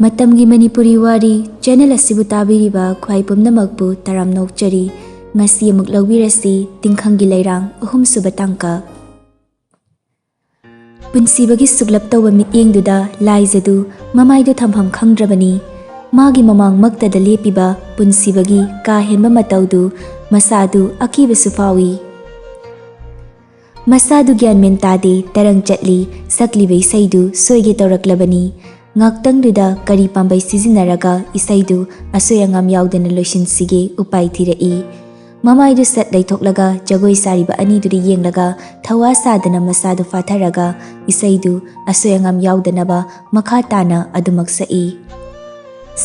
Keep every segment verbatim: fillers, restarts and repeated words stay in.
ꯃꯇꯝꯒꯤ ꯃꯅꯤꯄꯨꯔꯤ ꯋꯥꯔꯤ ꯆꯦꯅꯦꯜ ꯑꯁꯤꯕꯨ ꯇꯥꯕꯤꯔꯤꯕ ꯈ꯭ꯋꯥꯏ ꯄꯨꯝꯅꯃꯛꯄꯨ ꯇꯔꯥꯝꯅ ꯑꯣꯛꯆꯔꯤ꯫ ꯉꯁꯤ ꯑꯃꯨꯛ ꯂꯧꯕꯤꯔꯁꯤ ꯇꯤꯡꯈꯪꯒꯤ ꯂꯩꯔꯥꯡ ꯑꯍꯨꯝꯁꯨꯕ ꯇꯥꯡꯀꯛ꯫ ꯄꯨꯟꯁꯤꯕꯒꯤ ꯁꯨꯛꯂꯞ ꯇꯧꯕ ꯃꯤꯠꯌꯦꯡꯗꯨꯗ ꯂꯥꯏꯖꯗꯨ ꯃꯃꯥꯏꯗꯨ ꯊꯝꯐꯝ ꯈꯪꯗ꯭ꯔꯕꯅꯤ꯫ ꯃꯥꯒꯤ ꯃꯃꯥꯡꯃꯛꯇꯗ ꯂꯦꯞꯄꯤꯕ ꯄꯨꯟꯁꯤꯕꯒꯤ ꯀꯥ ꯍꯦꯟꯕ ꯃꯇꯧꯗꯨ ꯃꯁꯥꯗꯨ ꯑꯀꯤꯕꯁꯨ ꯐꯥꯎꯏ꯫ ꯃꯁꯥꯗꯨ ꯒ꯭ꯌꯥꯟ ꯃꯦꯟ ꯇꯥꯗꯦ, ꯇꯔꯪ ꯆꯠꯂꯤ, ꯁꯛꯂꯤꯕ ꯏꯁꯩꯗꯨ ꯁꯣꯏꯒꯦ ꯇꯧꯔꯛꯂꯕꯅꯤ꯫ ꯉꯥꯛꯇꯪꯗꯨꯗ ꯀꯔꯤ ꯄꯥꯝꯕꯩ ꯁꯤꯖꯤꯟꯅꯔꯒ ꯏꯁꯩꯗꯨ ꯑꯁꯣꯏ ꯑꯉꯥꯝ ꯌꯥꯎꯗꯅ ꯂꯣꯏꯁꯤꯟꯁꯤꯒꯦ ꯎꯄꯥꯏ ꯊꯤꯔꯛꯏ꯫ ꯃꯃꯥꯏꯗꯨ ꯁꯠ ꯂꯩꯊꯣꯛꯂꯒ ꯖꯒꯣꯏ ꯁꯥꯔꯤꯕ ꯑꯅꯤꯗꯨꯗ ꯌꯦꯡꯂꯒ ꯊꯋꯥ ꯁꯥꯗꯅ ꯃꯁꯥꯗꯨ ꯐꯥꯊꯔꯒ ꯏꯁꯩꯗꯨ ꯑꯁꯣꯏ ꯑꯉꯥꯝ ꯌꯥꯎꯗꯅꯕ ꯃꯈꯥ ꯇꯥꯅ ꯑꯗꯨꯃꯛ ꯁꯛꯏ꯫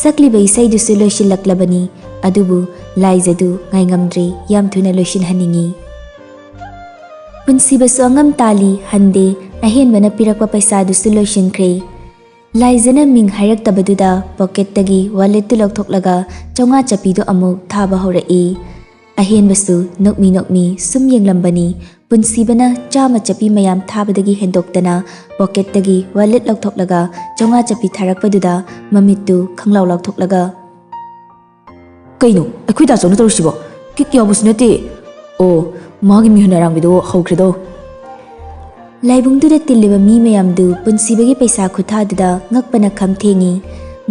ꯁꯛꯂꯤꯕ ꯏꯁꯩꯗꯨꯁꯨ ꯂꯣꯏꯁꯤꯜꯂꯛꯂꯕꯅꯤ, ꯑꯗꯨꯕꯨ ꯂꯥꯏꯖꯗꯨ ꯉꯥꯏꯉꯝꯗ꯭ꯔꯦ, ꯌꯥꯝ ꯊꯨꯅ ꯂꯣꯏꯁꯤꯟꯍꯟꯅꯤꯡꯏ꯫ ꯄꯨꯟꯁꯤꯕꯁꯨ ꯑꯉꯝ ꯇꯥꯜꯂꯤ, ꯍꯟꯗꯦ, ꯑꯍꯦꯟꯕꯅ ꯄꯤꯔꯛꯄ ꯄꯩꯁꯥꯗꯨꯁꯨ ꯂꯣꯏꯁꯤꯟꯈ꯭ꯔꯦ꯫ ꯂꯥꯏꯖꯅ ꯃꯤꯡ ꯍꯥꯏꯔꯛꯇꯕꯗꯨꯗ ꯄꯣꯀꯦꯠꯇꯒꯤ ꯋꯥꯂꯦꯠꯇꯨ ꯂꯧꯊꯣꯛꯂꯒ ꯆꯥꯝꯃꯉꯥ ꯆꯞꯄꯤꯗꯨ ꯑꯃꯨꯛ ꯊꯥꯕ ꯍꯧꯔꯛꯏ꯫ ꯑꯍꯦꯟꯕꯁꯨ ꯅꯣꯛꯃꯤ ꯅꯣꯛꯃꯤ ꯁꯨꯝ ꯌꯦꯡꯂꯝꯕꯅꯤ꯫ ꯄꯨꯟꯁꯤꯕꯅ ꯆꯥꯝꯃ ꯆꯞꯄꯤ ꯃꯌꯥꯝ ꯊꯥꯕꯗꯒꯤ ꯍꯦꯟꯗꯣꯛꯇꯅ ꯄꯣꯀꯦꯠꯇꯒꯤ ꯋꯥꯂꯦꯠ ꯂꯧꯊꯣꯛꯂꯒ ꯆꯥꯝꯃꯉꯥ ꯆꯞꯄꯤ ꯊꯥꯔꯛꯄꯗꯨꯗ ꯃꯃꯤꯠꯇꯨ ꯈꯪꯂꯥꯎ ꯂꯥꯎꯊꯣꯛꯂꯒ, "ꯀꯩꯅꯣ ꯑꯩꯈꯣꯏ ꯗꯥꯆꯧꯅ ꯇꯧꯔꯤꯁꯤꯕꯣ? ꯀꯤꯛ ꯌꯥꯎꯕꯁꯨ ꯅꯠꯇꯦ꯫ ꯑꯣ, ꯃꯥꯒꯤ ꯃꯤꯍꯨꯟ ꯑꯔꯥꯡꯕꯤꯗꯣ ꯍꯧꯈ꯭ꯔꯦꯗꯣ!" ꯂꯥꯏꯕꯨꯡꯗꯨꯗ ꯇꯤꯜꯂꯤꯕ ꯃꯤ ꯃꯌꯥꯝꯗꯨ ꯄꯨꯟꯁꯤꯕꯒꯤ ꯄꯩꯁꯥ ꯈꯨꯊꯥꯗꯨꯗ ꯉꯛꯄꯅ ꯈꯝ ꯊꯦꯡꯏ꯫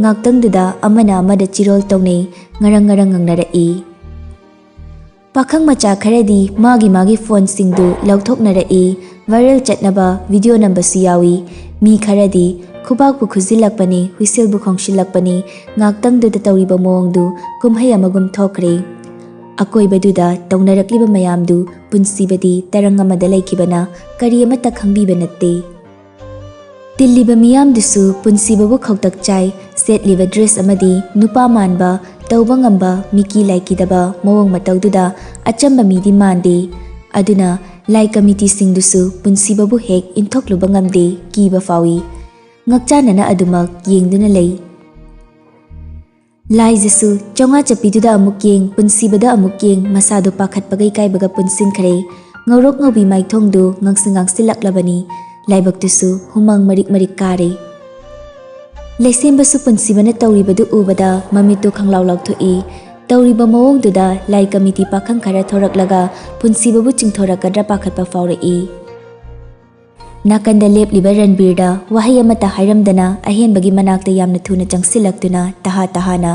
ꯉꯥꯛꯇꯪꯗꯨꯗ ꯑꯃꯅ ꯑꯃꯗ ꯆꯤꯔꯣꯜ ꯇꯧꯅꯩ, ꯉꯔꯪ ꯉꯔꯪ ꯉꯪꯅꯔꯛꯏ꯫ ꯄꯥꯈꯪ ꯃꯆꯥ ꯈꯔꯗꯤ ꯃꯥꯒꯤ ꯃꯥꯒꯤ ꯐꯣꯟꯁꯤꯡꯗꯨ ꯂꯧꯊꯣꯛꯅꯔꯛꯏ꯫ ꯚꯥꯏꯔꯦꯜ ꯆꯠꯅꯕ ꯚꯤꯗꯤꯑꯣ ꯅꯝꯕꯁꯨ ꯌꯥꯎꯏ꯫ ꯃꯤ ꯈꯔꯗꯤ ꯈꯨꯕꯥꯛꯄꯨ ꯈꯨꯖꯤꯜꯂꯛꯄꯅꯤ, ꯍꯨꯏꯁꯦꯜꯕꯨ ꯈꯣꯡꯁꯤꯜꯂꯛꯄꯅꯤ, ꯉꯥꯛꯇꯪꯗꯨꯗ ꯇꯧꯔꯤꯕ ꯃꯑꯣꯡꯗꯨ ꯀꯨꯝꯍꯩ ꯑꯃꯒꯨꯝ ꯊꯣꯛꯈ꯭ꯔꯦ꯫ ꯑꯀꯣꯏꯕꯗꯨꯗ ꯇꯧꯅꯔꯛꯂꯤꯕ ꯃꯌꯥꯝꯗꯨ ꯄꯨꯟꯁꯤꯕꯗꯤ ꯇꯔꯪ ꯑꯃꯗ ꯂꯩꯈꯤꯕꯅ ꯀꯔꯤ ꯑꯃꯠꯇ ꯈꯪꯕꯤꯕ ꯅꯠꯇꯦ꯫ ꯇꯤꯜꯂꯤꯕ ꯃꯤꯌꯥꯝꯗꯨꯁꯨ ꯄꯨꯟꯁꯤꯕꯕꯨ ꯈꯧꯇꯛ ꯆꯥꯏ꯫ ꯁꯦꯠꯂꯤꯕ ꯗ꯭ꯔꯦꯁ ꯑꯃꯗꯤ ꯅꯨꯄꯥ ꯃꯥꯟꯕ, ꯇꯧꯕ ꯉꯝꯕ, ꯃꯤꯀꯤ ꯂꯥꯏꯀꯤꯗꯕ ꯃꯑꯣꯡ ꯃꯇꯧꯗꯨꯗ ꯑꯆꯝꯕ ꯃꯤꯗꯤ ꯃꯥꯟꯗꯦ꯫ ꯑꯗꯨꯅ ꯂꯥꯏ ꯀꯃꯤꯇꯤꯁꯤꯡꯗꯨꯁꯨ ꯄꯨꯟꯁꯤꯕꯕꯨ ꯍꯦꯛ ꯏꯟꯊꯣꯛꯂꯨꯕ ꯉꯝꯗꯦ, ꯀꯤꯕ ꯐꯥꯎꯏ꯫ ꯉꯛꯆꯥꯟꯅꯅ ꯑꯗꯨꯃꯛ ꯌꯦꯡꯗꯨꯅ ꯂꯩ꯫ ꯂꯥꯏꯖꯁꯨ ꯆꯥꯝꯃꯉꯥ ꯆꯞꯄꯤꯗꯨꯗ ꯑꯃꯨꯛ ꯌꯦꯡ, ꯄꯨꯟꯁꯤꯕꯗ ꯑꯃꯨꯛ ꯌꯦꯡ, ꯃꯁꯥꯗꯨ ꯄꯥꯈꯠꯄꯒ ꯏꯀꯥꯏꯕꯒ ꯄꯨꯟꯁꯤꯟꯈ꯭ꯔꯦ꯫ ꯉꯧꯔꯣꯛ ꯉꯧꯕꯤ ꯃꯥꯏꯊꯣꯡꯗꯨ ꯉꯥꯡꯁꯤꯡ ꯉꯥꯡꯁꯤꯜꯂꯛꯂꯕꯅꯤ꯫ ꯂꯥꯏꯕꯛꯇꯨꯁꯨ ꯍꯨꯃꯥꯡ ꯃꯔꯤꯛ ꯃꯔꯤꯛ ꯀꯥꯔꯦ꯫ ꯂꯩꯁꯦꯝꯕꯁꯨ ꯄꯨꯟꯁꯤꯕꯅ ꯇꯧꯔꯤꯕꯗꯨ ꯎꯕꯗ ꯃꯃꯤꯠꯇꯨ ꯈꯪꯂꯥꯎ ꯂꯥꯎꯊꯣꯛꯏ꯫ ꯇꯧꯔꯤꯕ ꯃꯑꯣꯡꯗꯨꯗ ꯂꯥꯏ ꯀꯃꯤꯇꯤ ꯄꯥꯈꯪ ꯈꯔ ꯊꯣꯔꯛꯂꯒ ꯄꯨꯟꯁꯤꯕꯕꯨ ꯆꯤꯡꯊꯣꯔꯛꯀꯗ꯭ꯔꯥ ꯄꯥꯈꯠꯄ ꯐꯥꯎꯔꯛꯏ꯫ ꯅꯥꯀꯟꯗ ꯂꯦꯞꯂꯤꯕ ꯔꯟꯕꯤꯔꯗ ꯋꯥꯍꯩ ꯑꯃꯠꯇ ꯍꯥꯏꯔꯝꯗꯅ ꯑꯍꯦꯟꯕꯒꯤ ꯃꯅꯥꯛꯇ ꯌꯥꯝꯅ ꯊꯨꯅ ꯆꯪꯁꯤꯜꯂꯛꯇꯨꯅ ꯇꯍꯥ ꯇꯍꯥꯅ,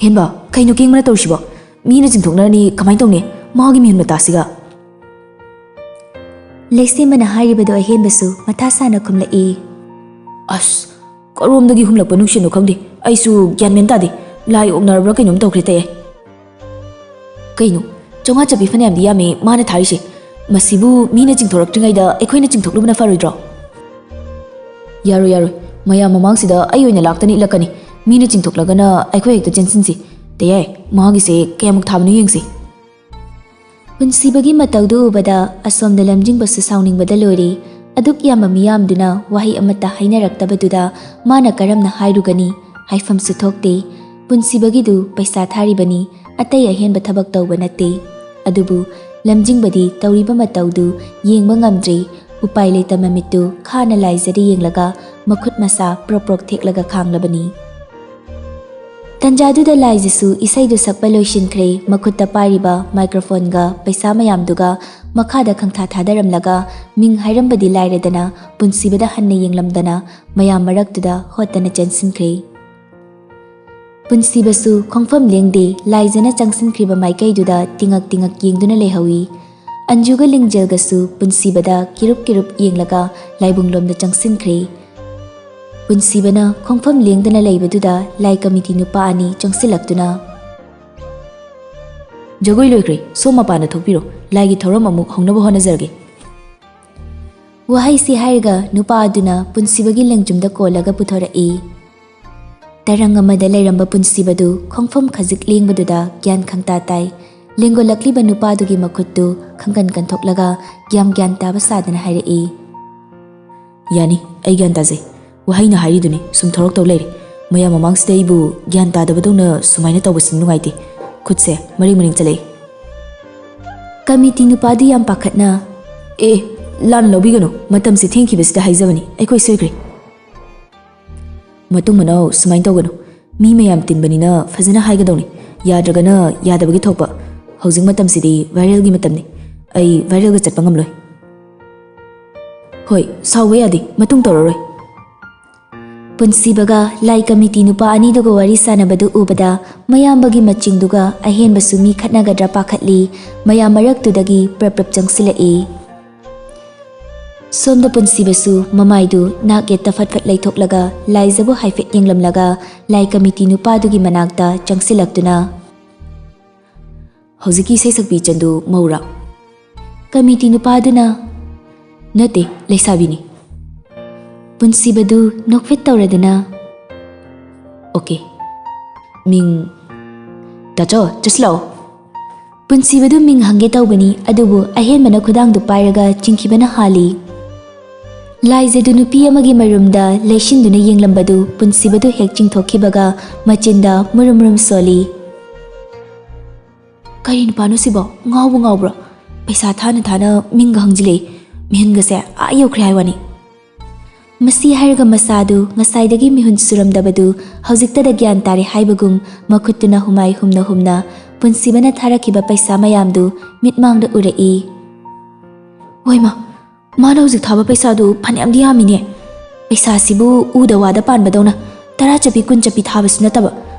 "ꯍꯦꯟꯕ, ꯀꯩꯅꯣ ꯀꯦꯡꯕꯅ ꯇꯧꯔꯤꯁꯤꯕꯣ? ꯃꯤꯅ ꯆꯤꯡꯊꯣꯛꯅꯔꯅꯤ, ꯀꯃꯥꯏꯅ ꯇꯧꯅꯤ? ꯃꯥꯒꯤ ꯃꯤꯍꯨꯟ ꯃꯇꯥꯁꯤꯒ!" ꯂꯩꯁꯦꯝꯕꯅ ꯍꯥꯏꯔꯤꯕꯗꯨ ꯑꯍꯦꯟꯕꯁꯨ ꯃꯊꯥ ꯁꯥꯅ ꯈꯨꯝꯂꯛꯏ꯫ "ꯑꯁ, ꯀꯔꯣꯝꯗꯒꯤ ꯍꯨꯝꯂꯛꯄ ꯅꯨꯡꯁꯤꯠꯅꯣ ꯈꯪꯗꯦ, ꯑꯩꯁꯨ ꯒ꯭ꯌꯥꯟ ꯃꯦꯟ ꯇꯥꯗꯦ꯫ ꯂꯥꯏ ꯑꯣꯛꯅꯔꯕ꯭ꯔꯥ ꯀꯩꯅꯣꯝ ꯇꯧꯈ꯭ꯔꯦ ꯇꯌꯥꯏ꯫ ꯀꯩꯅꯣ, ꯆꯥꯝꯃꯉꯥ ꯆꯠꯄꯤ ꯐꯅꯌꯥꯝꯗꯤ ꯌꯥꯝꯃꯦ ꯃꯥꯅ ꯊꯥꯔꯤꯁꯦ꯫ ꯃꯁꯤꯕꯨ ꯃꯤꯅ ꯆꯤꯡꯊꯣꯔꯛꯇ꯭ꯔꯤꯉꯩꯗ ꯑꯩꯈꯣꯏꯅ ꯆꯤꯡꯊꯣꯛꯂꯨꯕꯅ ꯐꯔꯣꯏꯗ꯭ꯔꯣ?" "ꯌꯥꯔꯣꯏ, ꯌꯥꯔꯣꯏ, ꯃꯌꯥꯝ ꯃꯃꯥꯡꯁꯤꯗ ꯑꯩ ꯑꯣꯏꯅ ꯂꯥꯛꯇꯅ ꯏꯠꯂꯛꯀꯅꯤ꯫ ꯃꯤꯅ ꯆꯤꯡꯊꯣꯛꯂꯒꯅ ꯑꯩꯈꯣꯏ ꯍꯦꯛꯇ ꯆꯦꯟꯁꯤꯟꯁꯤ꯫ ꯇꯌꯥꯏ, ꯃꯥꯒꯤꯁꯦ ꯀꯌꯥꯃꯨꯛ ꯊꯥꯕꯅꯣ ꯌꯦꯡꯁꯤ꯫" ꯄꯨꯟꯁꯤꯕꯒꯤ ꯃꯇꯧꯗꯨ ꯎꯕꯗ ꯑꯁꯣꯝꯗ ꯂꯝꯖꯤꯡꯕꯁꯨ ꯁꯥꯎꯅꯤꯡꯕꯗ ꯂꯣꯏꯔꯦ꯫ ꯑꯗꯨꯛ ꯌꯥꯝꯕ ꯃꯤꯌꯥꯝꯗꯨꯅ ꯋꯥꯍꯩ ꯑꯃꯠꯇ ꯍꯥꯏꯅꯔꯛꯇꯕꯗꯨꯗ ꯃꯥꯅ ꯀꯔꯝꯅ ꯍꯥꯏꯔꯨꯒꯅꯤ? ꯍꯥꯏꯐꯝꯁꯨ ꯊꯣꯛꯇꯦ꯫ ꯄꯨꯟꯁꯤꯕꯒꯤꯗꯨ ꯄꯩꯁꯥ ꯊꯥꯔꯤꯕꯅꯤ, ꯑꯇꯩ ꯑꯍꯦꯟꯕ ꯊꯕꯛ ꯇꯧꯕ ꯅꯠꯇꯦ꯫ ꯑꯗꯨꯕꯨ ꯂꯝꯖꯤꯡꯕꯗꯤ ꯇꯧꯔꯤꯕ ꯃꯇꯧꯗꯨ ꯌꯦꯡꯕ ꯉꯝꯗ꯭ꯔꯦ꯫ ꯎꯄꯥꯏ ꯂꯩꯇ ꯃꯃꯤꯠꯇꯨ ꯈꯥꯅ ꯂꯥꯏꯖꯗ ꯌꯦꯡꯂꯒ ꯃꯈꯨꯠ ꯃꯁꯥ ꯄ꯭ꯔꯣꯛ ꯄ꯭ꯔꯣꯛ ꯊꯦꯛꯂꯒ ꯈꯥꯡꯂꯕꯅꯤ꯫ ꯇꯟꯖꯥꯗꯨꯗ ꯂꯥꯏꯖꯁꯨ ꯏꯁꯩꯗꯨ ꯁꯛꯄ ꯂꯣꯏꯁꯤꯟꯈ꯭ꯔꯦ꯫ ꯃꯈꯨꯠꯇ ꯄꯥꯏꯔꯤꯕ ꯃꯥꯏꯀ꯭ꯔꯣꯐꯣꯟꯒ ꯄꯩꯁꯥ ꯃꯌꯥꯝꯗꯨꯒ ꯃꯈꯥꯗ ꯈꯪꯊꯥ ꯊꯥꯗꯔꯝꯂꯒ ꯃꯤꯡ ꯍꯥꯏꯔꯝꯕꯗꯤ ꯂꯥꯏꯔꯗꯅ ꯄꯨꯟꯁꯤꯕꯗ ꯍꯟꯅ ꯌꯦꯡꯂꯝꯗꯅ ꯃꯌꯥꯝ ꯃꯔꯛꯇꯨꯗ ꯍꯣꯠꯇꯅ ꯆꯦꯟꯁꯤꯟꯈ꯭ꯔꯦ꯫ ꯄꯨꯟꯁꯤꯕꯁꯨ ꯈꯣꯡꯐꯝ ꯂꯦꯡꯗꯦ, ꯂꯥꯏꯖꯅ ꯆꯪꯁꯤꯟꯈ꯭ꯔꯤꯕ ꯃꯥꯏꯀꯩꯗꯨꯗ ꯇꯤꯉꯛ ꯇꯤꯉꯛ ꯌꯦꯡꯗꯨꯅ ꯂꯩꯍꯧꯏ꯫ ꯑꯟꯖꯨꯒ ꯂꯤꯡꯖꯦꯜꯒꯁꯨ ꯄꯨꯟꯁꯤꯕꯗ ꯀꯤꯔꯨꯞ ꯀꯤꯔꯨꯞ ꯌꯦꯡꯂꯒ ꯂꯥꯏꯕꯨꯡꯂꯣꯝꯗ ꯆꯪꯁꯤꯟꯈ꯭ꯔꯦ꯫ ꯄꯨꯟꯁꯤꯕꯅ ꯈꯣꯡꯐꯝ ꯂꯦꯡꯗꯅ ꯂꯩꯕꯗꯨꯗ ꯂꯥꯏ ꯀꯃꯤꯇꯤ ꯅꯨꯄꯥ ꯑꯅꯤ ꯆꯪꯁꯤꯜꯂꯛꯇꯨꯅ, "ꯖꯒꯣꯏ ꯂꯣꯏꯈ꯭ꯔꯦ, ꯁꯣꯝ ꯃꯄꯥꯟꯗ ꯊꯣꯛꯄꯤꯔꯣ, ꯂꯥꯏꯒꯤ ꯊꯧꯔꯝ ꯑꯃꯨꯛ ꯍꯧꯅꯕ ꯍꯣꯠꯅꯖꯔꯒꯦ꯫" ꯋꯥꯍꯩꯁꯤ ꯍꯥꯏꯔꯒ ꯅꯨꯄꯥ ꯑꯗꯨꯅ ꯄꯨꯟꯁꯤꯕꯒꯤ ꯂꯦꯡꯖꯨꯝꯗ ꯀꯣꯜꯂꯒ ꯄꯨꯊꯣꯔꯛꯏ꯫ ꯇꯔꯪ ꯑꯃꯗ ꯂꯩꯔꯝꯕ ꯄꯨꯟꯁꯤꯕꯗꯨ ꯈꯣꯡꯐꯝ ꯈꯖꯤꯛ ꯂꯦꯡꯕꯗꯨꯗ ꯒ꯭ꯌꯥꯟ ꯈꯪꯇꯥ ꯇꯥꯏ꯫ ꯂꯦꯡꯒꯣꯠꯂꯛꯂꯤꯕ ꯅꯨꯄꯥꯗꯨꯒꯤ ꯃꯈꯨꯠꯇꯨ ꯈꯪꯀꯟ ꯀꯟꯊꯣꯛꯂꯒ ꯒ꯭ꯌꯥꯟ ꯒ꯭ꯌꯥꯟ ꯇꯥꯕ ꯁꯥꯗꯅ ꯍꯥꯏꯔꯛꯏ꯫ "ꯌꯥꯅꯤ, ꯑꯩ ꯒ꯭ꯌꯥꯟ ꯇꯥꯖꯩ꯫ ꯋꯥꯍꯩꯅ ꯍꯥꯏꯔꯤꯗꯨꯅꯤ, ꯁꯨꯝ ꯊꯣꯔꯛꯇꯧ ꯂꯩꯔꯦ꯫ ꯃꯌꯥꯝ ꯃꯃꯥꯡꯁꯤꯗ ꯑꯩꯕꯨ ꯒ꯭ꯌꯥꯟ ꯇꯥꯗꯕꯗꯧꯅ ꯁꯨꯃꯥꯏꯅ ꯇꯧꯕꯁꯤ ꯅꯨꯡꯉꯥꯏꯇꯦ꯫" ꯈꯨꯠꯁꯦ ꯃꯔꯦꯡ ꯃꯔꯦꯡ ꯆꯠꯂꯛꯏ꯫ ꯀꯃꯤꯇꯤ ꯅꯨꯄꯥꯗꯨ ꯌꯥꯝ ꯄꯥꯈꯠꯅ, "ꯑꯦ, ꯂꯥꯟꯅ ꯂꯧꯕꯤꯒꯅꯨ, ꯃꯇꯝꯁꯦ ꯊꯦꯡꯈꯤꯕꯁꯤꯗ ꯍꯥꯏꯖꯕꯅꯤ, ꯑꯩꯈꯣꯏ ꯁꯣꯏꯈ꯭ꯔꯦ꯫" ꯃꯇꯨꯡ ꯃꯅꯥꯎ ꯁꯨꯃꯥꯏꯅ ꯇꯧꯒꯅꯨ꯫ ꯃꯤ ꯃꯌꯥꯝ ꯇꯤꯟꯕꯅꯤꯅ ꯐꯖꯅ ꯍꯥꯏꯒꯗꯧꯅꯤ꯫ ꯌꯥꯗ꯭ꯔꯒꯅ ꯌꯥꯗꯕꯒꯤ ꯊꯣꯛꯄ꯫ ꯍꯧꯖꯤꯛ ꯃꯇꯝꯁꯤꯗꯤ viral ꯒꯤ ꯃꯇꯝꯅꯤ꯫ ꯑꯩ viral ꯒ ꯆꯠꯄ ꯉꯝꯂꯣꯏ꯫ ꯍꯣꯏ, ꯁꯥꯎꯕ ꯌꯥꯗꯦ, ꯃꯇꯨꯡ ꯇꯧꯔꯔꯣꯏ꯫ ꯄꯨꯟꯁꯤꯕꯒ ꯂꯥꯏ ꯀꯃꯤꯇꯤ ꯅꯨꯄꯥ ꯑꯅꯤꯗꯨꯒ ꯋꯥꯔꯤ ꯁꯥꯟꯅꯕꯗꯨ ꯎꯕꯗ ꯃꯌꯥꯝꯕꯒꯤ ꯃꯆꯤꯡꯗꯨꯒ ꯑꯍꯦꯟꯕꯁꯨ ꯃꯤ ꯈꯠꯅꯒꯗ꯭ꯔꯥ ꯄꯥꯈꯠꯂꯤ꯫ ꯃꯌꯥꯝ ꯃꯔꯛꯇꯨꯗꯒꯤ ꯄ꯭ꯔꯞ ꯄ꯭ꯔꯞ ꯆꯪꯁꯤꯜꯂꯛꯏ꯫ ꯁꯣꯝꯗ ꯄꯨꯟꯁꯤꯕꯁꯨ ꯃꯃꯥꯏꯗꯨ ꯅꯥꯛ ꯌꯦꯠꯇ ꯐꯠ ꯐꯠ ꯂꯩꯊꯣꯛꯂꯒ ꯂꯥꯏꯖꯕꯨ ꯍꯥꯏꯐꯦꯠ ꯌꯦꯡꯂꯝꯂꯒ ꯂꯥꯏ ꯀꯃꯤꯇꯤ ꯅꯨꯄꯥꯗꯨꯒꯤ ꯃꯅꯥꯛꯇ ꯆꯪꯁꯤꯜꯂꯛꯇꯨꯅ, "ꯍꯧꯖꯤꯛꯀꯤ ꯏꯁꯩ ꯁꯛꯄꯤ ꯆꯟꯗꯨ ꯃꯧꯔꯥ?" ꯀꯃꯤꯇꯤ ꯅꯨꯄꯥꯗꯨꯅ, "ꯅꯠꯇꯦ, ꯂꯩꯁꯥꯕꯤꯅꯤ꯫" ꯄꯨꯟꯁꯤꯕꯗꯨ ꯅꯣꯛꯐꯦꯠ ꯇꯧꯔꯗꯨꯅ, "ꯑꯣꯀꯦ, ꯃꯤꯡ?" "ꯇꯥꯆꯧ, ꯆꯠꯁꯤꯜꯂꯛꯑꯣ꯫" ꯄꯨꯟꯁꯤꯕꯗꯨ ꯃꯤꯡ ꯍꯪꯒꯦ ꯇꯧꯕꯅꯤ, ꯑꯗꯨꯕꯨ ꯑꯍꯦꯟꯕꯅ ꯈꯨꯗꯥꯡꯗꯨ ꯄꯥꯏꯔꯒ ꯆꯤꯡꯈꯤꯕꯅ ꯍꯥꯜꯂꯤ꯫ ꯂꯥꯏꯖꯗꯨ ꯅꯨꯄꯤ ꯑꯃꯒꯤ ꯃꯔꯨꯝꯗ ꯂꯩꯁꯤꯟꯗꯨꯅ ꯌꯦꯡꯂꯝꯕꯗꯨ ꯄꯨꯟꯁꯤꯕꯗꯨ ꯍꯦꯛ ꯆꯤꯡꯊꯣꯛꯈꯤꯕꯒ ꯃꯆꯤꯟꯗ ꯃꯨꯔꯨꯝ ꯃꯨꯔꯨꯝ ꯁꯣꯜꯂꯤ꯫ "ꯀꯔꯤ ꯅꯨꯄꯥꯅꯣ ꯁꯤꯕꯣ? ꯉꯥꯎꯕ ꯉꯥꯎꯕ꯭ꯔꯣ? ꯄꯩꯁꯥ ꯊꯥꯅ ꯊꯥꯅ ꯃꯤꯡꯒ ꯍꯪꯖꯤꯜꯂꯛꯏ꯫ ꯃꯤꯍꯨꯟꯒꯁꯦ ꯑꯥ ꯌꯧꯈ꯭ꯔꯦ ꯍꯥꯏ ꯋꯥꯅꯤ꯫" ꯃꯁꯤ ꯍꯥꯏꯔꯒ ꯃꯁꯥꯗꯨ ꯉꯁꯥꯏꯗꯒꯤ ꯃꯤꯍꯨꯟ ꯁꯨꯔꯝꯗꯕꯗꯨ ꯍꯧꯖꯤꯛꯇꯗ ꯒ꯭ꯌꯥꯟ ꯇꯥꯔꯦ ꯍꯥꯏꯕꯒꯨꯝ ꯃꯈꯨꯠꯇꯨꯅ ꯍꯨꯃꯥꯏ ꯍꯨꯝꯅ ꯍꯨꯝꯅ ꯄꯨꯟꯁꯤꯕꯅ ꯊꯥꯔꯛꯈꯤꯕ ꯄꯩꯁꯥ ꯃꯌꯥꯝꯗꯨ ꯃꯤꯠꯃꯥꯡꯗ ꯎꯔꯛꯏ꯫ "ꯍꯣꯏꯃ, ꯃꯥꯅ ꯍꯧꯖꯤꯛ ꯊꯥꯕ ꯄꯩꯁꯥꯗꯨ ꯐꯅꯌꯥꯝꯗꯤ ꯌꯥꯝꯃꯤꯅꯦ꯫ ꯄꯩꯁꯥꯁꯤꯕꯨ ꯎꯗ ꯋꯥꯗ ꯄꯥꯟꯕꯗꯧꯅ ꯇꯔꯥ ꯆꯠꯄꯤ, ꯀꯨꯟ ꯆꯠꯄꯤ ꯊꯥꯕꯁꯨ ꯅꯠꯇꯕ,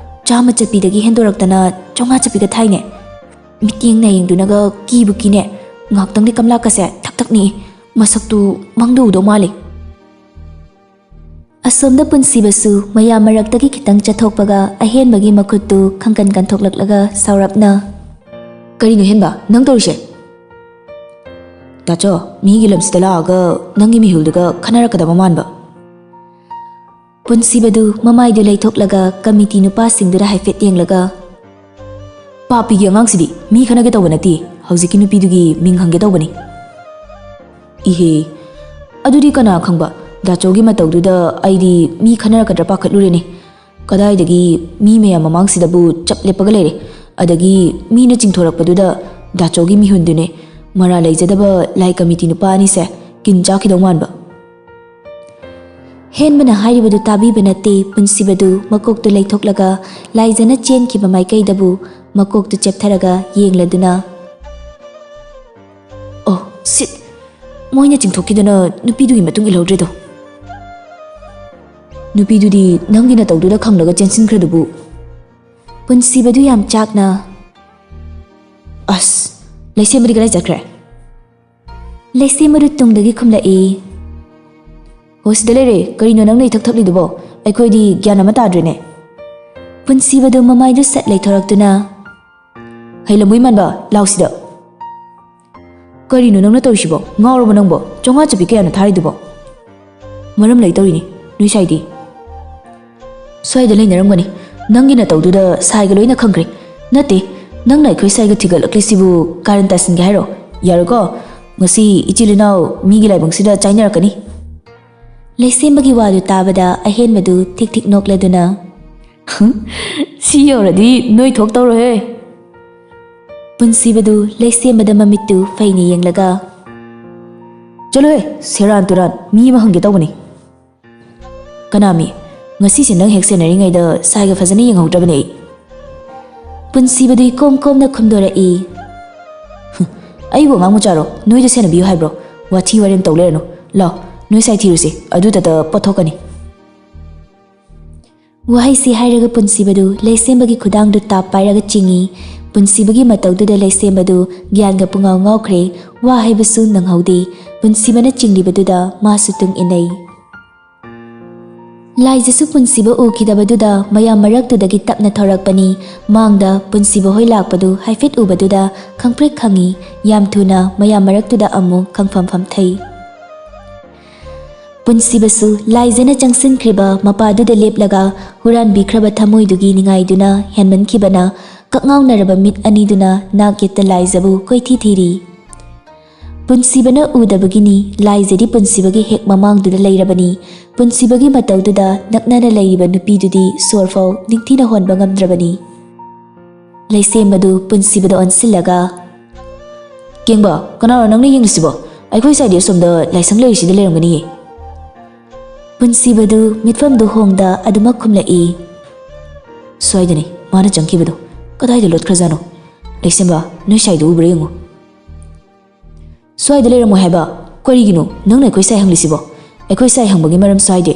ꯆꯥꯝꯃ ꯆꯠꯄꯤꯗꯒꯤ ꯍꯦꯟꯗꯣꯔꯛꯇꯅ ꯆꯥꯝꯃꯉꯥ ꯆꯠꯄꯤꯒ ꯊꯥꯏꯅꯦ꯫ ꯃꯤꯠꯌꯦꯡ ꯅꯥꯌꯦꯡꯗꯨꯅꯒ ꯀꯤꯕꯨ ꯀꯤꯅꯦ꯫ ꯉꯥꯛꯇꯪꯗꯤ ꯀꯝꯂꯥꯀꯁꯦ ꯊꯛ ꯊꯛ ꯅꯤꯛꯏ꯫ ꯃꯁꯛꯇꯨ ꯃꯪꯗ ꯎꯗꯧ ꯃꯥꯜꯂꯤ꯫" ꯑꯁꯣꯝꯗ ꯄꯨꯟꯁꯤꯕꯁꯨ ꯃꯌꯥꯝ ꯃꯔꯛꯇꯒꯤ ꯈꯤꯇꯪ ꯆꯠꯊꯣꯛꯄꯒ ꯑꯍꯦꯟꯕꯒꯤ ꯃꯈꯨꯠꯇꯨ ꯈꯪꯀꯟ ꯀꯟꯊꯣꯛꯂꯛꯂꯒ ꯁꯥꯎꯔꯞꯅ, "ꯀꯔꯤꯅꯣ ꯍꯦꯟꯕ ꯅꯪ ꯇꯧꯔꯤꯁꯦ?" "ꯇꯥꯆꯧ, ꯃꯤꯒꯤ ꯂꯝꯁꯤꯗ ꯂꯥꯛꯑꯒ ꯅꯪꯒꯤ ꯃꯤꯍꯨꯜꯗꯨꯒ ꯈꯟꯅꯔꯛꯀꯗꯕ ꯃꯥꯟꯕ꯫" ꯄꯨꯟꯁꯤꯕꯗꯨ ꯃꯃꯥꯏꯗꯨ ꯂꯩꯊꯣꯛꯂꯒ ꯀꯃꯤꯇꯤ ꯅꯨꯄꯥꯁꯤꯡꯗꯨꯗ ꯍꯥꯏꯐꯦꯠ ꯌꯦꯡꯂꯒ, "ꯄꯥꯄꯤꯒꯤ ꯑꯉꯥꯡꯁꯤꯗꯤ ꯃꯤ ꯈꯟꯅꯒꯦ ꯇꯧꯕ ꯅꯠꯇꯦ, ꯍꯧꯖꯤꯛꯀꯤ ꯅꯨꯄꯤꯗꯨꯒꯤ ꯃꯤꯡ ꯍꯪꯒꯦ ꯇꯧꯕꯅꯤ꯫" "ꯏꯍꯦ, ꯑꯗꯨꯗꯤ ꯀꯅꯥ ꯈꯪꯕ, ꯗꯥꯆꯧꯒꯤ ꯃꯇꯧꯗꯨꯗ ꯑꯩꯗꯤ ꯃꯤ ꯈꯟꯅꯔꯛꯀꯗ꯭ꯔꯥ ꯄꯥꯈꯠꯂꯨꯔꯦꯅꯦ꯫ ꯀꯗꯥꯏꯗꯒꯤ ꯃꯤ ꯃꯌꯥꯝ ꯃꯃꯥꯡꯁꯤꯗꯕꯨ ꯆꯞ ꯂꯦꯞꯄꯒ ꯂꯩꯔꯦ, ꯑꯗꯒꯤ ꯃꯤꯅ ꯆꯤꯡꯊꯣꯔꯛꯄꯗꯨꯗ ꯗꯥꯆꯧꯒꯤ ꯃꯤꯍꯨꯟꯗꯨꯅꯦ ꯃꯔꯥ ꯂꯩꯖꯗꯕ ꯂꯥꯏ ꯀꯃꯤꯇꯤ ꯅꯨꯄꯥ ꯑꯅꯤꯁꯦ ꯀꯤꯟ ꯆꯥꯈꯤꯗꯧ ꯃꯥꯟꯕ꯫" ꯍꯦꯟꯕꯅ ꯍꯥꯏꯔꯤꯕꯗꯨ ꯇꯥꯕꯤꯕ ꯅꯠꯇꯦ꯫ ꯄꯨꯟꯁꯤꯕꯗꯨ ꯃꯀꯣꯛꯇꯨ ꯂꯩꯊꯣꯛꯂꯒ ꯂꯥꯏꯖꯅ ꯆꯦꯟꯈꯤꯕ ꯃꯥꯏꯀꯩꯗꯕꯨ ꯃꯀꯣꯛꯇꯨ ꯆꯦꯞꯊꯔꯒ ꯌꯦꯡꯂꯗꯨꯅ, "ꯑꯣ, ꯁꯤꯠ! ꯃꯣꯏꯅ ꯆꯤꯡꯊꯣꯛꯈꯤꯗꯅ ꯅꯨꯄꯤꯗꯨꯒꯤ ꯃꯇꯨꯡ ꯏꯜꯍꯧꯗ꯭ꯔꯦꯗꯣ꯫ ꯅꯨꯄꯤꯗꯨꯗꯤ ꯅꯪꯒꯤ ꯅꯇꯧꯗꯨꯗ ꯈꯪꯂꯒ ꯆꯦꯟꯁꯤꯟꯈ꯭ꯔꯗꯨꯕꯨ?" ꯄꯨꯟꯁꯤꯕꯗꯨ ꯌꯥꯝ ꯆꯥꯛꯅ, "ꯑꯁ, ꯂꯩꯁꯦꯝꯕꯗꯤ ꯀꯗꯥꯏ ꯆꯠꯈ꯭ꯔꯦ?" ꯂꯩꯁꯦꯝꯕꯗꯨ ꯇꯨꯡꯗꯒꯤ ꯈꯨꯝꯂꯛꯏ, "ꯍꯣ, ꯁꯤꯗ ꯂꯩꯔꯦ꯫ ꯀꯔꯤꯅꯣ ꯅꯪꯅ ꯏꯊꯛ ꯊꯛꯂꯤꯗꯨꯕꯣ? ꯑꯩꯈꯣꯏꯗꯤ ꯒ꯭ꯌꯥꯟ ꯑꯃ ꯇꯥꯗ꯭ꯔꯦꯅꯦ꯫" ꯄꯨꯟꯁꯤꯕꯗꯨ ꯃꯃꯥꯏꯗꯨ ꯁꯠ ꯂꯩꯊꯣꯔꯛꯇꯨꯅ, "ꯍꯩ ꯂꯝꯕꯨꯏ ꯃꯥꯟꯕ, ꯂꯥꯎ ꯁꯤꯗ!" "ꯀꯔꯤꯅꯣ ꯅꯪꯅ ꯇꯧꯔꯤꯁꯤꯕꯣ? ꯉꯥꯎꯔꯕꯣ ꯅꯪꯕꯣ? ꯆꯥꯝꯃꯉꯥ ꯆꯞꯄꯤ ꯀꯌꯥꯅꯣ ꯊꯥꯔꯤꯗꯨꯕꯣ?" "ꯃꯔꯝ ꯂꯩ ꯇꯧꯔꯤꯅꯤ꯫ ꯅꯣꯏ ꯁꯥꯏꯗꯤ?" "ꯁ꯭ꯋꯥꯏꯗ ꯂꯩꯅꯔꯝꯒꯅꯤ꯫ ꯅꯪꯒꯤ ꯅꯇꯧꯗꯨꯗ ꯁꯥꯏꯒ ꯂꯣꯏꯅ ꯈꯪꯈ꯭ꯔꯦ꯫ ꯅꯠꯇꯦ, ꯅꯪꯅ ꯑꯩꯈꯣꯏ ꯁꯥꯏꯒ ꯊꯤꯒꯠꯂꯛꯂꯤꯁꯤꯕꯨ ꯀꯥꯔꯟ ꯇꯥꯁꯤꯟꯒꯦ ꯍꯥꯏꯔꯣ? ꯌꯥꯔꯣꯏꯀꯣ꯫ ꯉꯁꯤ ꯏꯆꯤꯜ ꯏꯅꯥꯎ ꯃꯤꯒꯤ ꯂꯥꯏꯕꯨꯡꯁꯤꯗ ꯆꯥꯏꯅꯔꯛꯀꯅꯤ꯫" ꯂꯩꯁꯦꯝꯕꯒꯤ ꯋꯥꯗꯨ ꯇꯥꯕꯗ ꯑꯍꯦꯟꯕꯗꯨ ꯊꯤꯛ ꯊꯤꯛ ꯅꯣꯛꯂꯗꯨꯅ, "ꯁꯤ ꯌꯧꯔꯗꯤ ꯅꯣꯏ ꯊꯣꯛꯇꯧꯔꯣꯍꯦ꯫" ꯄꯨꯟꯁꯤꯕꯗꯨ ꯂꯩꯁꯦꯝꯕꯗ ꯃꯃꯤꯠꯇꯨ ꯐꯩꯅ ꯌꯦꯡꯂꯒ, "ꯆꯠꯂꯣꯍꯦ, ꯁꯦꯔꯥꯟ ꯇꯨꯔꯥꯟ, ꯃꯤ ꯑꯃ ꯍꯪꯒꯦ ꯇꯧꯕꯅꯤ꯫" "ꯀꯅꯥꯃꯤ? ꯉꯁꯤꯁꯦ ꯅꯪ ꯍꯦꯛ ꯁꯦꯟꯅꯔꯤꯉꯩꯗ ꯁꯥꯏꯒ ꯐꯖꯅ ꯌꯦꯡꯍꯧꯗ꯭ꯔꯕꯅꯦ ꯑꯩ꯫" ꯄꯨꯟꯁꯤꯕꯗꯨ ꯏꯀꯣꯝ ꯀꯣꯝꯅ ꯈꯨꯝꯗꯣꯔꯛꯏ, "ꯍꯨꯝ, ꯑꯩꯕꯨ ꯑꯉꯥꯡ ꯃꯆꯥꯔꯣ? ꯅꯣꯏꯗ ꯁꯦꯟꯅꯕꯤꯌꯨ ꯍꯥꯏꯕ꯭ꯔꯣ? ꯋꯥꯊꯤ ꯋꯥꯔꯦꯝ ꯇꯧ ꯂꯩꯔꯅꯨ꯫ ꯂꯥꯎ, ꯅꯣꯏ ꯁꯥꯏ ꯊꯤꯔꯨꯁꯤ, ꯑꯗꯨꯗꯇ ꯄꯣꯠꯊꯣꯛꯀꯅꯤ꯫" ꯋꯥꯍꯩꯁꯤ ꯍꯥꯏꯔꯒ ꯄꯨꯟꯁꯤꯕꯗꯨ ꯂꯩꯁꯦꯝꯕꯒꯤ ꯈꯨꯗꯥꯡꯗꯨ ꯇꯥꯞ ꯄꯥꯏꯔꯒ ꯆꯤꯡꯏ꯫ ꯄꯨꯟꯁꯤꯕꯒꯤ ꯃꯇꯧꯗꯨꯗ ꯂꯩꯁꯦꯝꯕꯗꯨ ꯒ꯭ꯌꯥꯟꯒ ꯄꯨꯡꯉꯥꯎ ꯉꯥꯎꯈ꯭ꯔꯦ꯫ ꯋꯥ ꯍꯥꯏꯕꯁꯨ ꯅꯪꯍꯧꯗꯦ꯫ ꯄꯨꯟꯁꯤꯕꯅ ꯆꯤꯡꯂꯤꯕꯗꯨꯗ ꯃꯥꯁꯨ ꯇꯨꯡ ꯏꯟꯅꯩ꯫ ꯂꯥꯏꯖꯁꯨ ꯄꯨꯟꯁꯤꯕ ꯎꯈꯤꯗꯕꯗꯨꯗ ꯃꯌꯥꯝ ꯃꯔꯛꯇꯨꯗꯒꯤ ꯇꯞꯅ ꯊꯣꯔꯛꯄꯅꯤ꯫ ꯃꯥꯡꯗ ꯄꯨꯟꯁꯤꯕ ꯍꯣꯏ ꯂꯥꯛꯄꯗꯨ ꯍꯥꯏꯐꯦꯠ ꯎꯕꯗꯨꯗ ꯈꯪꯄ꯭ꯔꯦꯛ ꯈꯪꯏ꯫ ꯌꯥꯝ ꯊꯨꯅ ꯃꯌꯥꯝ ꯃꯔꯛꯇꯨꯗ ꯑꯃꯨꯛ ꯈꯪꯐꯝ ꯐꯝꯊꯩ꯫ ꯄꯨꯟꯁꯤꯕꯁꯨ ꯂꯥꯏꯖꯅ ꯆꯪꯁꯤꯟꯈ꯭ꯔꯤꯕ ꯃꯄꯥꯗꯨꯗ ꯂꯦꯞꯂꯒ ꯍꯨꯔꯥꯟꯕꯤꯈ꯭ꯔꯕ ꯊꯃꯣꯏꯗꯨꯒꯤ ꯅꯤꯡꯉꯥꯏꯗꯨꯅ ꯍꯦꯟꯃꯟꯈꯤꯕꯅ ꯀꯛꯉꯥꯎꯅꯔꯕ ꯃꯤꯠ ꯑꯅꯤꯗꯨꯅ ꯅꯥꯛ ꯌꯦꯠꯇ ꯂꯥꯏꯖꯕꯨ ꯀꯣꯏꯊꯤ ꯊꯤꯔꯤ꯫ ꯄꯨꯟꯁꯤꯕꯅ ꯎꯗꯕꯒꯤꯅꯤ, ꯂꯥꯏꯖꯗꯤ ꯄꯨꯟꯁꯤꯕꯒꯤ ꯍꯦꯛ ꯃꯃꯥꯡꯗꯨꯗ ꯂꯩꯔꯕꯅꯤ꯫ ꯄꯨꯟꯁꯤꯕꯒꯤ ꯃꯇꯧꯗꯨꯗ ꯅꯛꯅꯅ ꯂꯩꯔꯤꯕ ꯅꯨꯄꯤꯗꯨꯗꯤ ꯁꯣꯔꯐꯥꯎ ꯅꯤꯡꯊꯤꯅ ꯍꯣꯟꯕ ꯉꯝꯗ꯭ꯔꯕꯅꯤ꯫ ꯂꯩꯁꯦꯝꯕꯗꯨ ꯄꯨꯟꯁꯤꯕꯗ ꯑꯣꯟꯁꯤꯜꯂꯒ, "ꯀꯦꯡꯕ, ꯀꯅꯥꯅꯣ ꯅꯪꯅ ꯌꯦꯡꯂꯤꯁꯤꯕꯣ? ꯑꯩꯈꯣꯏ ꯁꯥꯏꯗꯤ ꯑꯁꯣꯝꯗ ꯂꯥꯏꯁꯪ ꯂꯩꯔꯤꯁꯤꯗ ꯂꯩꯔꯝꯒꯅꯤꯌꯦ꯫" ꯄꯨꯟꯁꯤꯕꯗꯨ ꯃꯤꯠꯐꯝꯗꯨ ꯍꯣꯡꯗ ꯑꯗꯨꯃꯛ ꯈꯨꯝꯂꯛꯏ꯫ "ꯁ꯭ꯋꯥꯏꯗꯅꯤ ꯃꯥꯅ ꯆꯪꯈꯤꯕꯗꯣ꯫ ꯀꯗꯥꯏꯗ ꯂꯣꯠꯈ꯭ꯔꯖꯥꯠꯅꯣ? ꯂꯩꯁꯦꯝꯕ, ꯅꯣꯏ ꯁꯥꯏꯗꯨ ꯎꯕ꯭ꯔꯥ ꯌꯦꯡꯉꯨ꯫" "ꯁ꯭ꯋꯥꯏꯗ ꯂꯩꯔꯝꯃꯣꯏ ꯍꯥꯏꯕ? ꯀꯔꯤꯒꯤꯅꯣ ꯅꯪꯅ ꯑꯩꯈꯣꯏ ꯁꯥꯏ ꯍꯪꯂꯤꯁꯤꯕꯣ? ꯑꯩꯈꯣꯏ ꯁꯥꯏ ꯍꯪꯕꯒꯤ ꯃꯔꯝꯁꯨ ꯍꯥꯏꯗꯦ꯫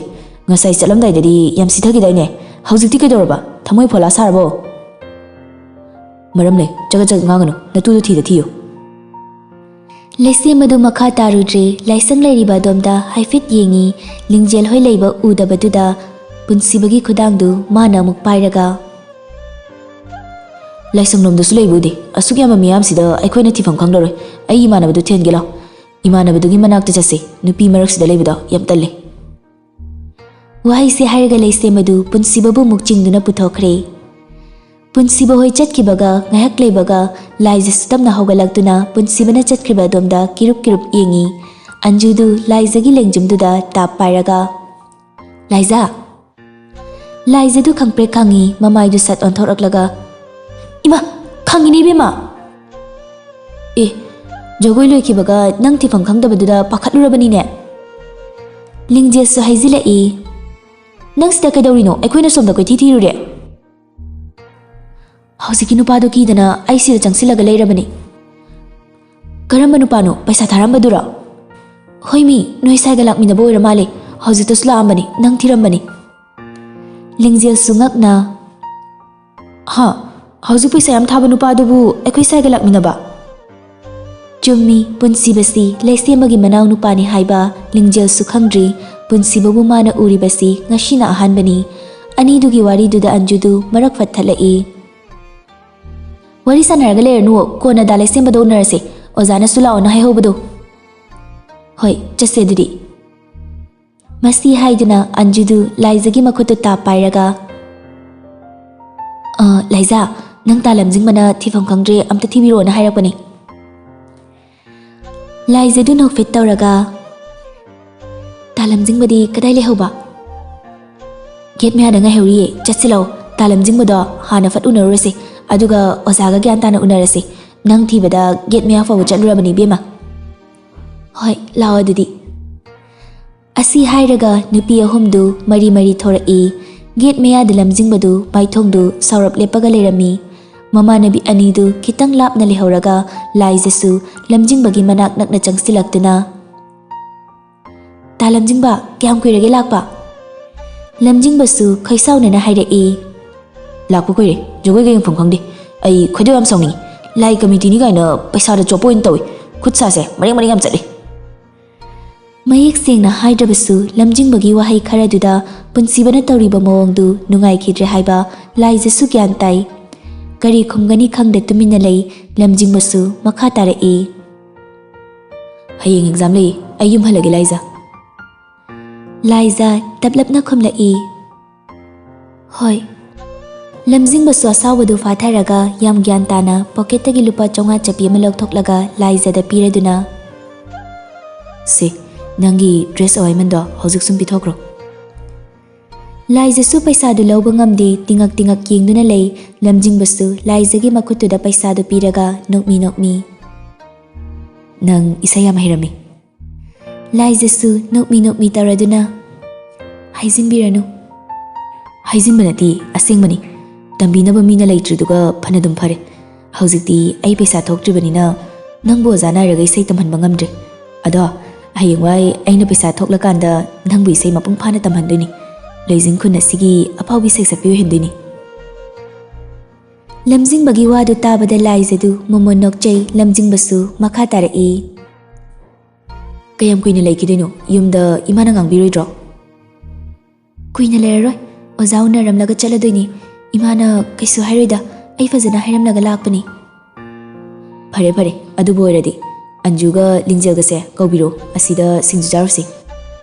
ꯉꯁꯥꯏ ꯆꯠꯂꯝꯗꯥꯏꯗꯗꯤ ꯌꯥꯝ ꯁꯤꯊꯈꯤꯗꯥꯏꯅꯦ? ꯍꯧꯖꯤꯛꯇꯤ ꯀꯩꯗꯧꯔꯕ? ꯊꯃꯣꯏ ꯐꯣꯂꯥ ꯁꯥꯔꯕꯣ?" "ꯃꯔꯝ ꯂꯩ꯫ ꯆꯒꯠ ꯆꯒꯠ ꯉꯥꯡꯒꯅꯨ꯫ ꯅꯇꯨꯗꯣ ꯊꯤꯗ ꯊꯤꯌꯨ꯫" ꯂꯩꯁꯦꯝꯕꯗꯨ ꯃꯈꯥ ꯇꯥꯔꯨꯗ꯭ꯔꯦ꯫ ꯂꯥꯏꯁꯪ ꯂꯩꯔꯤꯕ ꯑꯗꯣꯝꯗ ꯍꯥꯏꯐꯦꯠ ꯌꯦꯡꯉꯤ꯫ ꯂꯤꯡꯖꯦꯜ ꯍꯣꯏ ꯂꯩꯕ ꯎꯗꯕꯗꯨꯗ ꯄꯨꯟꯁꯤꯕꯒꯤ ꯈꯨꯗꯥꯡꯗꯨ ꯃꯥꯅ ꯑꯃꯨꯛ ꯄꯥꯏꯔꯒ, "ꯂꯥꯏꯁꯪꯂꯣꯝꯗꯁꯨ ꯂꯩꯕ ꯎꯗꯦ꯫ ꯑꯁꯨꯛ ꯌꯥꯝꯕ ꯃꯤꯌꯥꯝꯁꯤꯗ ꯑꯩꯈꯣꯏꯅ ꯊꯤꯐꯝ ꯈꯪꯂꯔꯣꯏ꯫ ꯑꯩ ꯏꯃꯥꯟꯅꯕꯗꯨ ꯊꯤꯍꯟꯒꯦ ꯂꯥꯎ꯫ ꯏꯃꯥꯟꯅꯕꯗꯨꯒꯤ ꯃꯅꯥꯛꯇ ꯆꯠꯁꯤ꯫ ꯅꯨꯄꯤ ꯃꯔꯛꯁꯤꯗ ꯂꯩꯕꯗꯣ ꯌꯥꯝ ꯇꯜꯂꯦ꯫" ꯋꯥꯍꯩꯁꯦ ꯍꯥꯏꯔꯒ ꯂꯩꯁꯦꯝꯕꯗꯨ ꯄꯨꯟꯁꯤꯕꯕꯨ ꯑꯃꯨꯛ ꯆꯤꯡꯗꯨꯅ ꯄꯨꯊꯣꯛꯈ꯭ꯔꯦ꯫ ꯄꯨꯟꯁꯤꯕ ꯍꯣꯏ ꯆꯠꯈꯤꯕꯒ ꯉꯥꯏꯍꯥꯛ ꯂꯩꯕꯒ ꯂꯥꯏꯖꯁꯨ ꯇꯞꯅ ꯍꯧꯒꯠꯂꯛꯇꯨꯅ ꯄꯨꯟꯁꯤꯕꯅ ꯆꯠꯈ꯭ꯔꯤꯕ ꯑꯗꯣꯝꯗ ꯀꯤꯔꯨꯞ ꯀꯤꯔꯨꯞ ꯌꯦꯡꯉꯤ꯫ ꯑꯟꯖꯨꯗꯨ ꯂꯥꯏꯖꯒꯤ ꯂꯦꯡꯖꯨꯝꯗꯨꯗ ꯇꯥꯞ ꯄꯥꯏꯔꯒ, "ꯂꯥꯏꯖ!" ꯂꯥꯏꯖꯗꯨ ꯈꯪꯄ꯭ꯔꯦꯛ ꯈꯪꯉꯤ, ꯃꯃꯥꯏꯗꯨ ꯁꯠ ꯑꯣꯟꯊꯣꯔꯛꯂꯒ, "ꯏꯃꯥ! ꯈꯪꯉꯤꯅꯦ ꯏꯕꯦꯝꯃ!" "ꯑꯦ, ꯖꯒꯣꯏ ꯂꯣꯏꯈꯤꯕꯒ ꯅꯪ ꯊꯤꯐꯝ ꯈꯪꯗꯕꯗꯨꯗ ꯄꯥꯈꯠꯂꯨꯔꯕꯅꯤꯅꯦ꯫" ꯂꯤꯡꯖꯦꯜꯁꯨ ꯍꯥꯏꯖꯤꯜꯂꯛꯏ, "ꯅꯪ ꯁꯤꯗ ꯀꯩꯗꯧꯔꯤꯅꯣ? ꯑꯩꯈꯣꯏꯅ ꯁꯣꯝꯗ ꯀꯣꯏꯊꯤ ꯊꯤꯔꯨꯔꯦ꯫" "ꯍꯧꯖꯤꯛꯀꯤ ꯅꯨꯄꯥꯗꯣ ꯀꯤꯗꯅ ꯑꯩ ꯁꯤꯗ ꯆꯪꯁꯤꯜꯂꯒ ꯂꯩꯔꯕꯅꯤ꯫" "ꯀꯔꯝꯕ ꯅꯨꯄꯥꯅꯣ? ꯄꯩꯁꯥ ꯊꯥꯔꯝꯕꯗꯨꯔꯣ?" "ꯍꯣꯏ ꯃꯤ, ꯅꯣꯏ ꯁꯥꯏꯒ ꯂꯥꯛꯃꯤꯟꯅꯕ ꯑꯣꯏꯔ ꯃꯥꯜꯂꯦ꯫ ꯍꯧꯖꯤꯛꯇꯁꯨ ꯂꯥꯛꯑꯝꯕꯅꯤ, ꯅꯪ ꯊꯤꯔꯝꯕꯅꯤ꯫" ꯂꯤꯡꯖꯦꯜꯁꯨ ꯉꯛꯅ, "ꯍꯥ? ꯍꯧꯖꯤꯛ ꯄꯩꯁꯥ ꯌꯥꯝ ꯊꯥꯕ ꯅꯨꯄꯥꯗꯨꯕꯨ ꯑꯩꯈꯣꯏ ꯁꯥꯏꯒ ꯂꯥꯛꯃꯤꯟꯅꯕ?" ꯆꯨꯝꯃꯤ, ꯄꯨꯟꯁꯤꯕꯁꯤ ꯂꯩꯁꯦꯝꯕꯒꯤ ꯃꯅꯥꯎ ꯅꯨꯄꯥꯅꯤ ꯍꯥꯏꯕ ꯂꯤꯡꯖꯦꯜꯁꯨ ꯈꯪꯗ꯭ꯔꯤ꯫ ꯄꯨꯟꯁꯤꯕꯕꯨ ꯃꯥꯅ ꯎꯔꯤꯕꯁꯤ ꯉꯁꯤꯅ ꯑꯍꯥꯟꯕꯅꯤ꯫ ꯑꯅꯤꯗꯨꯒꯤ ꯋꯥꯔꯤꯗꯨꯗ ꯑꯟꯖꯨꯗꯨ ꯃꯔꯛ ꯐꯠ ꯊꯠꯂꯛꯏ꯫ "ꯋꯥꯔꯤ ꯁꯥꯟꯅꯔꯒ ꯂꯩꯔꯅꯨ, ꯀꯣꯟꯅ ꯗꯥ ꯂꯩꯁꯦꯝꯕꯗ ꯎꯅꯔꯁꯦ꯫ ꯑꯣꯖꯥꯅꯁꯨ ꯂꯥꯛꯑꯣꯅ ꯍꯥꯏꯍꯧꯕꯗꯣ꯫" "ꯍꯣꯏ, ꯆꯠꯁꯦ ꯑꯗꯨꯗꯤ꯫" ꯃꯁꯤ ꯍꯥꯏꯗꯨꯅ ꯑꯟꯖꯨꯗꯨ ꯂꯥꯏꯖꯒꯤ ꯃꯈꯨꯠꯇꯨ ꯇꯥꯞ ꯄꯥꯏꯔꯒ, "ꯑ, ꯂꯥꯏꯖ, ꯅꯪ ꯇꯥ ꯂꯝꯖꯤꯡꯕꯅ ꯊꯤꯐꯝ ꯈꯪꯗ꯭ꯔꯦ, ꯑꯝꯇ ꯊꯤꯕꯤꯔꯛꯑꯣꯅ ꯍꯥꯏꯔꯛꯄꯅꯤ꯫" ꯂꯥꯏꯖꯗꯨ ꯅꯣꯛꯐꯦꯠ ꯇꯧꯔꯒ, "ꯇꯥ ꯂꯝꯖꯤꯡꯕꯗꯤ ꯀꯗꯥꯏ ꯂꯩꯍꯧꯕ?" "ꯒꯦꯠ ꯃꯌꯥꯗ ꯉꯥꯏꯍꯧꯔꯤꯌꯦ, ꯆꯠꯁꯤ ꯂꯥꯛꯑꯣ꯫ ꯇꯥ ꯂꯝꯖꯤꯡꯕꯗꯣ ꯍꯥꯟꯅ ꯐꯠ ꯎꯅꯔꯨꯔꯁꯤ, ꯑꯗꯨꯒ ꯑꯣꯖꯥꯒ ꯒ꯭ꯌꯥꯟ ꯇꯥꯅ ꯎꯅꯔꯁꯤ꯫ ꯅꯪ ꯊꯤꯕꯗ ꯒꯦꯠ ꯃꯌꯥ ꯐꯥꯎꯕ ꯆꯠꯂꯨꯔꯕꯅꯤ ꯏꯕꯦꯝꯃ꯫" "ꯍꯣꯏ, ꯂꯥꯛꯑꯣ ꯑꯗꯨꯗꯤ꯫" ꯑꯁꯤ ꯍꯥꯏꯔꯒ ꯅꯨꯄꯤ ꯑꯍꯨꯝꯗꯨ ꯃꯔꯤ ꯃꯔꯤ ꯊꯣꯔꯛꯏ꯫ ꯒꯦꯠ ꯃꯌꯥꯗ ꯂꯝꯖꯤꯡꯕꯗꯨ ꯃꯥꯏꯊꯣꯡꯗꯨ ꯁꯥꯎꯔꯞ ꯂꯦꯞꯄꯒ ꯂꯩꯔꯝꯃꯤ꯫ ꯃꯃꯥꯟꯅꯕꯤ ꯑꯅꯤꯗꯨ ꯈꯤꯇꯪ ꯂꯥꯞꯅ ꯂꯩꯍꯧꯔꯒ ꯂꯥꯏꯖꯁꯨ ꯂꯝꯖꯤꯡꯕꯒꯤ ꯃꯅꯥꯛ ꯅꯛꯅ ꯆꯪꯁꯤꯜꯂꯛꯇꯨꯅ, "ꯇꯥ ꯂꯝꯖꯤꯡꯕ, ꯀꯌꯥꯝ ꯀꯨꯏꯔꯒꯦ ꯂꯥꯛꯄ?" ꯂꯝꯖꯤꯡꯕꯁꯨ ꯈꯣꯏꯁꯥꯎꯅꯅ ꯍꯥꯏꯔꯛꯏ, "ꯂꯥꯛꯄ ꯀꯨꯏꯔꯦ, ꯖꯒꯣꯏꯒ ꯌꯦꯡꯐꯝ ꯈꯪꯗꯦ꯫ ꯑꯩ ꯈꯣꯏꯗꯧ ꯌꯥꯝ ꯁꯥꯎꯅꯤꯡꯉꯤ꯫ ꯂꯥꯏ ꯀꯃꯤꯇꯤꯅꯤ ꯀꯥꯏꯅ ꯄꯩꯁꯥꯗ ꯆꯣꯞꯄ ꯑꯣꯏꯅ ꯇꯧꯏ꯫ ꯈꯨꯠ ꯁꯥꯁꯦ ꯃꯔꯦꯡ ꯃꯔꯦꯡ ꯌꯥꯝ ꯆꯠꯂꯤ꯫" ꯃꯌꯦꯛ ꯁꯦꯡꯅ ꯍꯥꯏꯗ꯭ꯔꯕꯁꯨ ꯂꯝꯖꯤꯡꯕꯒꯤ ꯋꯥꯍꯩ ꯈꯔꯗꯨꯗ ꯄꯨꯟꯁꯤꯕꯅ ꯇꯧꯔꯤꯕ ꯃꯑꯣꯡꯗꯨ ꯅꯨꯡꯉꯥꯏꯈꯤꯗ꯭ꯔꯦ ꯍꯥꯏꯕ ꯂꯥꯏꯖꯁꯨ ꯒ꯭ꯌꯥꯟ ꯇꯥꯏ꯫ ꯀꯔꯤ ꯈꯨꯝꯒꯅꯤ ꯈꯪꯗ ꯇꯨꯃꯤꯟꯅ ꯂꯩ꯫ ꯂꯝꯖꯤꯡꯕꯁꯨ ꯃꯈꯥ ꯇꯥꯔꯛꯏ, "ꯍꯌꯦꯡ ꯑꯦꯛꯖꯥꯝ ꯂꯩ, ꯑꯩ ꯌꯨꯝ ꯍꯜꯂꯒꯦ ꯂꯥꯏꯖ꯫" ꯂꯥꯏꯖ ꯇꯞꯂꯞꯅ ꯈꯨꯝꯂꯛꯏ, "ꯍꯣꯏ꯫" ꯂꯝꯖꯤꯡꯕꯁꯨ ꯑꯁꯥꯎꯕꯗꯨ ꯐꯥꯊꯔꯒ ꯌꯥꯝ ꯒ꯭ꯌꯥꯟ ꯇꯥꯅ ꯄꯣꯀꯦꯠꯇꯒꯤ ꯂꯨꯄꯥ ꯆꯥꯝꯃꯉꯥ ꯆꯞꯄꯤ ꯑꯃ ꯂꯧꯊꯣꯛꯂꯒ ꯂꯥꯏꯖꯗ ꯄꯤꯔꯗꯨꯅ, "ꯁꯦ, ꯅꯪꯒꯤ ꯗ꯭ꯔꯦꯁ ꯑꯋꯥꯏꯃꯟꯗꯣ ꯍꯧꯖꯤꯛ ꯁꯨꯝ ꯄꯤꯊꯣꯛꯈ꯭ꯔꯣ꯫" ꯂꯥꯏꯖꯁꯨ ꯄꯩꯁꯥꯗꯨ ꯂꯧꯕ ꯉꯝꯗꯦ, ꯇꯤꯉꯛ ꯇꯤꯉꯛ ꯌꯦꯡꯗꯨꯅ ꯂꯩ꯫ ꯂꯝꯖꯤꯡꯕꯁꯨ ꯂꯥꯏꯖꯒꯤ ꯃꯈꯨꯠꯇꯨꯗ ꯄꯩꯁꯥꯗꯨ ꯄꯤꯔꯒ ꯅꯣꯛꯃꯤ ꯅꯣꯛꯃꯤ, "ꯅꯪ ꯏꯁꯩ ꯌꯥꯝ ꯍꯩꯔꯝꯃꯤ꯫" ꯂꯥꯏꯖꯁꯨ ꯅꯣꯛꯃꯤ ꯅꯣꯛꯃꯤ ꯇꯧꯔꯗꯨꯅ, "ꯍꯥꯏꯖꯤꯟꯕꯤꯔꯅꯨ꯫" "ꯍꯥꯏꯖꯤꯟꯕ ꯅꯠꯇꯦ, ꯑꯁꯦꯡꯕꯅꯤ꯫ ꯇꯝꯕꯤꯅꯕ ꯃꯤꯅ ꯂꯩꯇ꯭ꯔꯤꯗꯨꯒ ꯐꯅꯗꯨꯝ ꯐꯔꯦ꯫ ꯍꯧꯖꯤꯛꯇꯤ ꯑꯩ ꯄꯩꯁꯥ ꯊꯣꯛꯇ꯭ꯔꯤꯕꯅꯤꯅ ꯅꯪꯕꯨ ꯑꯣꯖꯥ ꯅꯥꯏꯔꯒ ꯏꯁꯩ ꯇꯝꯍꯟꯕ ꯉꯝꯗ꯭ꯔꯦ꯫ ꯑꯗꯣ ꯍꯌꯦꯡꯋꯥꯏ ꯑꯩꯅ ꯄꯩꯁꯥ ꯊꯣꯛꯂꯀꯥꯟꯗ ꯅꯪꯕꯨ ꯏꯁꯩ ꯃꯄꯨꯡ ꯐꯥꯅ ꯇꯝꯍꯟꯗꯣꯏꯅꯤ꯫ ꯂꯩꯖꯤꯡ ꯈꯨꯟ ꯑꯁꯤꯒꯤ ꯑꯐꯥꯎꯕꯤ ꯏꯁꯩ ꯁꯛꯄꯤ ꯑꯣꯏꯍꯟꯗꯣꯏꯅꯤ꯫" ꯂꯝꯖꯤꯡꯕꯒꯤ ꯋꯥꯗꯨ ꯇꯥꯕꯗ ꯂꯥꯏꯖꯗꯨ ꯃꯣꯃꯣꯟ ꯅꯣꯛꯆꯩ꯫ ꯂꯝꯖꯤꯡꯕꯁꯨ ꯃꯈꯥ ꯇꯥꯔꯛꯏ, "ꯀꯌꯥꯝ ꯀꯨꯏꯅ ꯂꯩꯈꯤꯗꯣꯏꯅꯣ? ꯌꯨꯝꯗ ꯏꯃꯥꯅ ꯉꯥꯡꯕꯤꯔꯣꯏꯗ꯭ꯔꯣ?" "ꯀꯨꯏꯅ ꯂꯩꯔꯔꯣꯏ꯫ ꯑꯣꯖꯥ ꯎꯅꯔꯝꯂꯒ ꯆꯠꯂꯗꯣꯏꯅꯤ꯫ ꯏꯃꯥꯅ ꯀꯩꯁꯨ ꯍꯥꯏꯔꯣꯏꯗ꯫ ꯑꯩ ꯐꯖꯅ ꯍꯥꯏꯔꯝꯂꯒ ꯂꯥꯛꯄꯅꯤ꯫" "ꯐꯔꯦ, ꯐꯔꯦ꯫ ꯑꯗꯨꯕꯨ ꯑꯣꯏꯔꯗꯤ ꯑꯟꯖꯨꯒ ꯂꯤꯡꯖꯦꯜꯒꯁꯦ ꯀꯧꯕꯤꯔꯣ, ꯑꯁꯤꯗ ꯁꯤꯡꯖꯨ ꯆꯥꯔꯨꯁꯤ꯫"